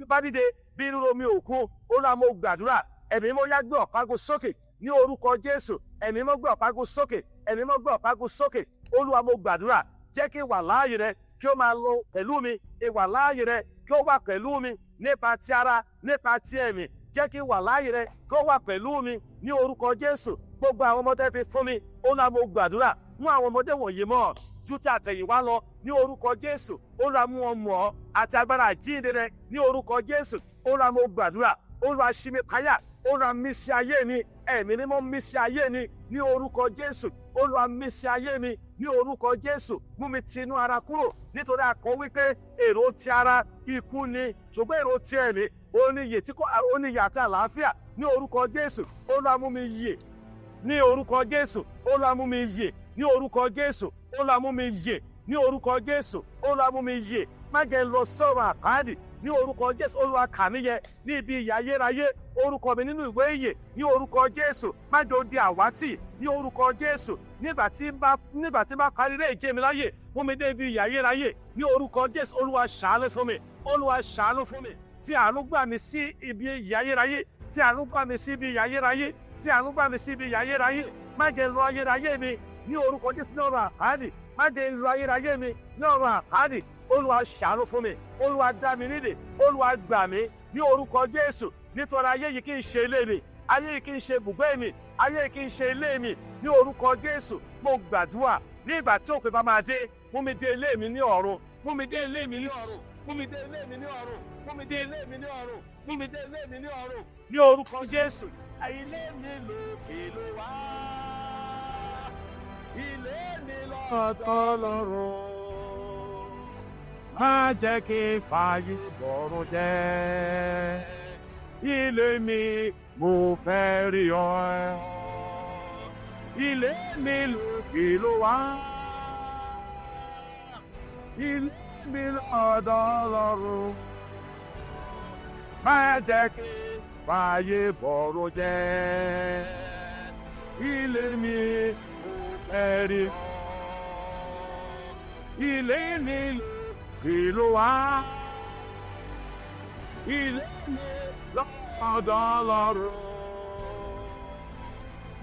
bá dìde bí irú omi òkun, Olúwa, mo gbàdúrà, ẹ̀mí mo yá gbé ọ̀págun sókè ní orúkọ Jésù. Ẹ̀mí mo gbé ọ̀págun sókè, ẹ̀mí mo gbé ọ̀págun sókè. Olúwa, mo gbàdúrà, jẹ́ kí ìwà láàyè rẹ kí ó máa lọ pẹ̀lú mi, ìwà láàyè rẹ kí ó wà pẹ̀lú mi nípa ti ara, nípa ti ẹ̀mí. Jẹ́ kí ìwà láàyè rẹ kí ó wà pẹ̀lú mi ní orúkọ Jésù. Gbogbo àwọn ọmọdé fi fún mi, Olúwa, mo gbàdúrà, mú àwọn ọmọdé wọ̀nyí mọ́ ju ti àtẹ̀yìnwá lọ ní orúkọ Jésù. Olúwa, mú wọn mọ̀ ọ́ àti agbára àjíǹde rẹ ní orúkọ Jésù. Olúwa, mo gbàdúrà, Olúwa, ṣí mi payá. Olúwa, mí sí ayé mi. Ẹ̀mí Mímọ́, mí sí ayé mi ní orúkọ Jésù. Olúwa, mí sí ayé mi ní orúkọ Jésù. Mú mi ti inú ara kúrò, nítorí a kọ wípé èrò ti ara, ikú ni, ṣùgbọ́n èrò ti ẹ̀mí, ó ní ìyè tí kò, ó ní ìyè àti àlàáfíà ní orúkọ Jésù. Olúwa, mú mi yè ní orúkọ Jésù. Olúwa, mú mi yè ní orúkọ Jésù. Olúwa, mú mi yè ní orúkọ Jésù. Olúwa, mú mi yè. Má jẹ́ lọ sọ̀rọ̀ àpáàdì ní orúkọ Jésù. Olúwa, kà mí yẹ ní ibi ìyà ayérayé, orúkọ mi nínú ìwé ìyè ní orúkọ Jésù. Má jẹ́ ó di àwátì ní orúkọ Jésù. Nígbà tí bá parí eré ìje mi láyè, mú mi dé ibi ìyà ayérayé ní orúkọ Jésù. Olúwa, ṣàánú fún mi. Olúwa, ṣàánú fún mi. Tí àánú gbà mí sí ibi ìyà ayérayé, tí àánú gbà mí sí ibi ìyà ayérayé, tí àánú gbà mí sí ibi ìyà ayérayé. Má jẹ́ lọ ayérayé mi ní orúkọ Jésù ní ọ̀run àpáàdì. Má jẹ́ lọ ayérayé mi ní ọ̀run àpáàdì. Olúwa, ṣàánú fún mi. Olúwa, dá mi nídè. Olúwa, gbà mí ní orúkọ Jésù, nítorí ayé yìí kì í ṣe ilé mi, ayé yìí kì í ṣe ibùgbé mi, ayé yìí kì í ṣe ilé mi ní orúkọ Jésù. Mo gbàdúrà, ní ìgbà tí òpin bá máa dé, mú mi dé ilé mi ní ọ̀run. Mú mi dé ilé mi ní ọ̀run. Mú mi dé ilé mi ní ọ̀run. Mú mi dé ilé mi ní ọ̀run. Mú mi dé ilé mi ní ọ̀run ní orúkọ Jésù. Ilé mi lókè ló wá, ilé mi lọ́dọ̀ Ọlọ́run. Má jẹ́ kí fàyè bọ̀rùn jẹ́. Ilé mi, mo fẹ́ rí ọ. Ilé mi lókè ló wá, ilé mi lọ́dọ̀ Ọlọ́run. Má jẹ́ kí fàyè bọ̀rùn jẹ́. Ilé mi, mo fẹ́ rí ọ. Ilé mi lókè ló wá, ilé mi lọ́dọ̀ Ọlọ́run.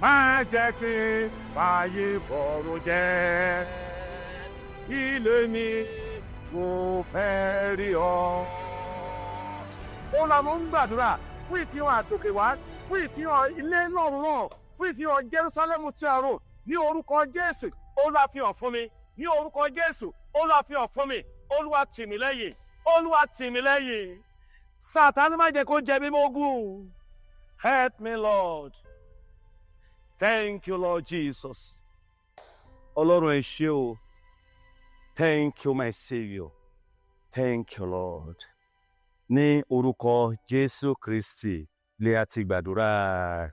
Má jẹ́ kí fàyè bọ̀rùn jẹ́. Ilé mi, mo fẹ́ rí ọ. Ó la mo ń gbàdúrà fún ìfihàn àtòkè wá, fún ìfihàn ilé lọ́run náà, fún ìfihàn Jerusalem tí a rò ní orúkọ Jésù. Olúwa, fi hàn fún mi ní orúkọ Jésù. Olúwa, fi hàn fún mi. Olúwa, tì mí lẹ́yìn. Olúwa, tì mí lẹ́yìn. Sátánì, má jẹ́ kó jẹ mí mógún. Help me, Lord. Thank you, Lord Jesus. Ọlọ́run, ẹ ṣé o. Thank you, my Saviour. Thank you, Lord. Ní orúkọ Jésù Kristi lè a ti gbàdúrà.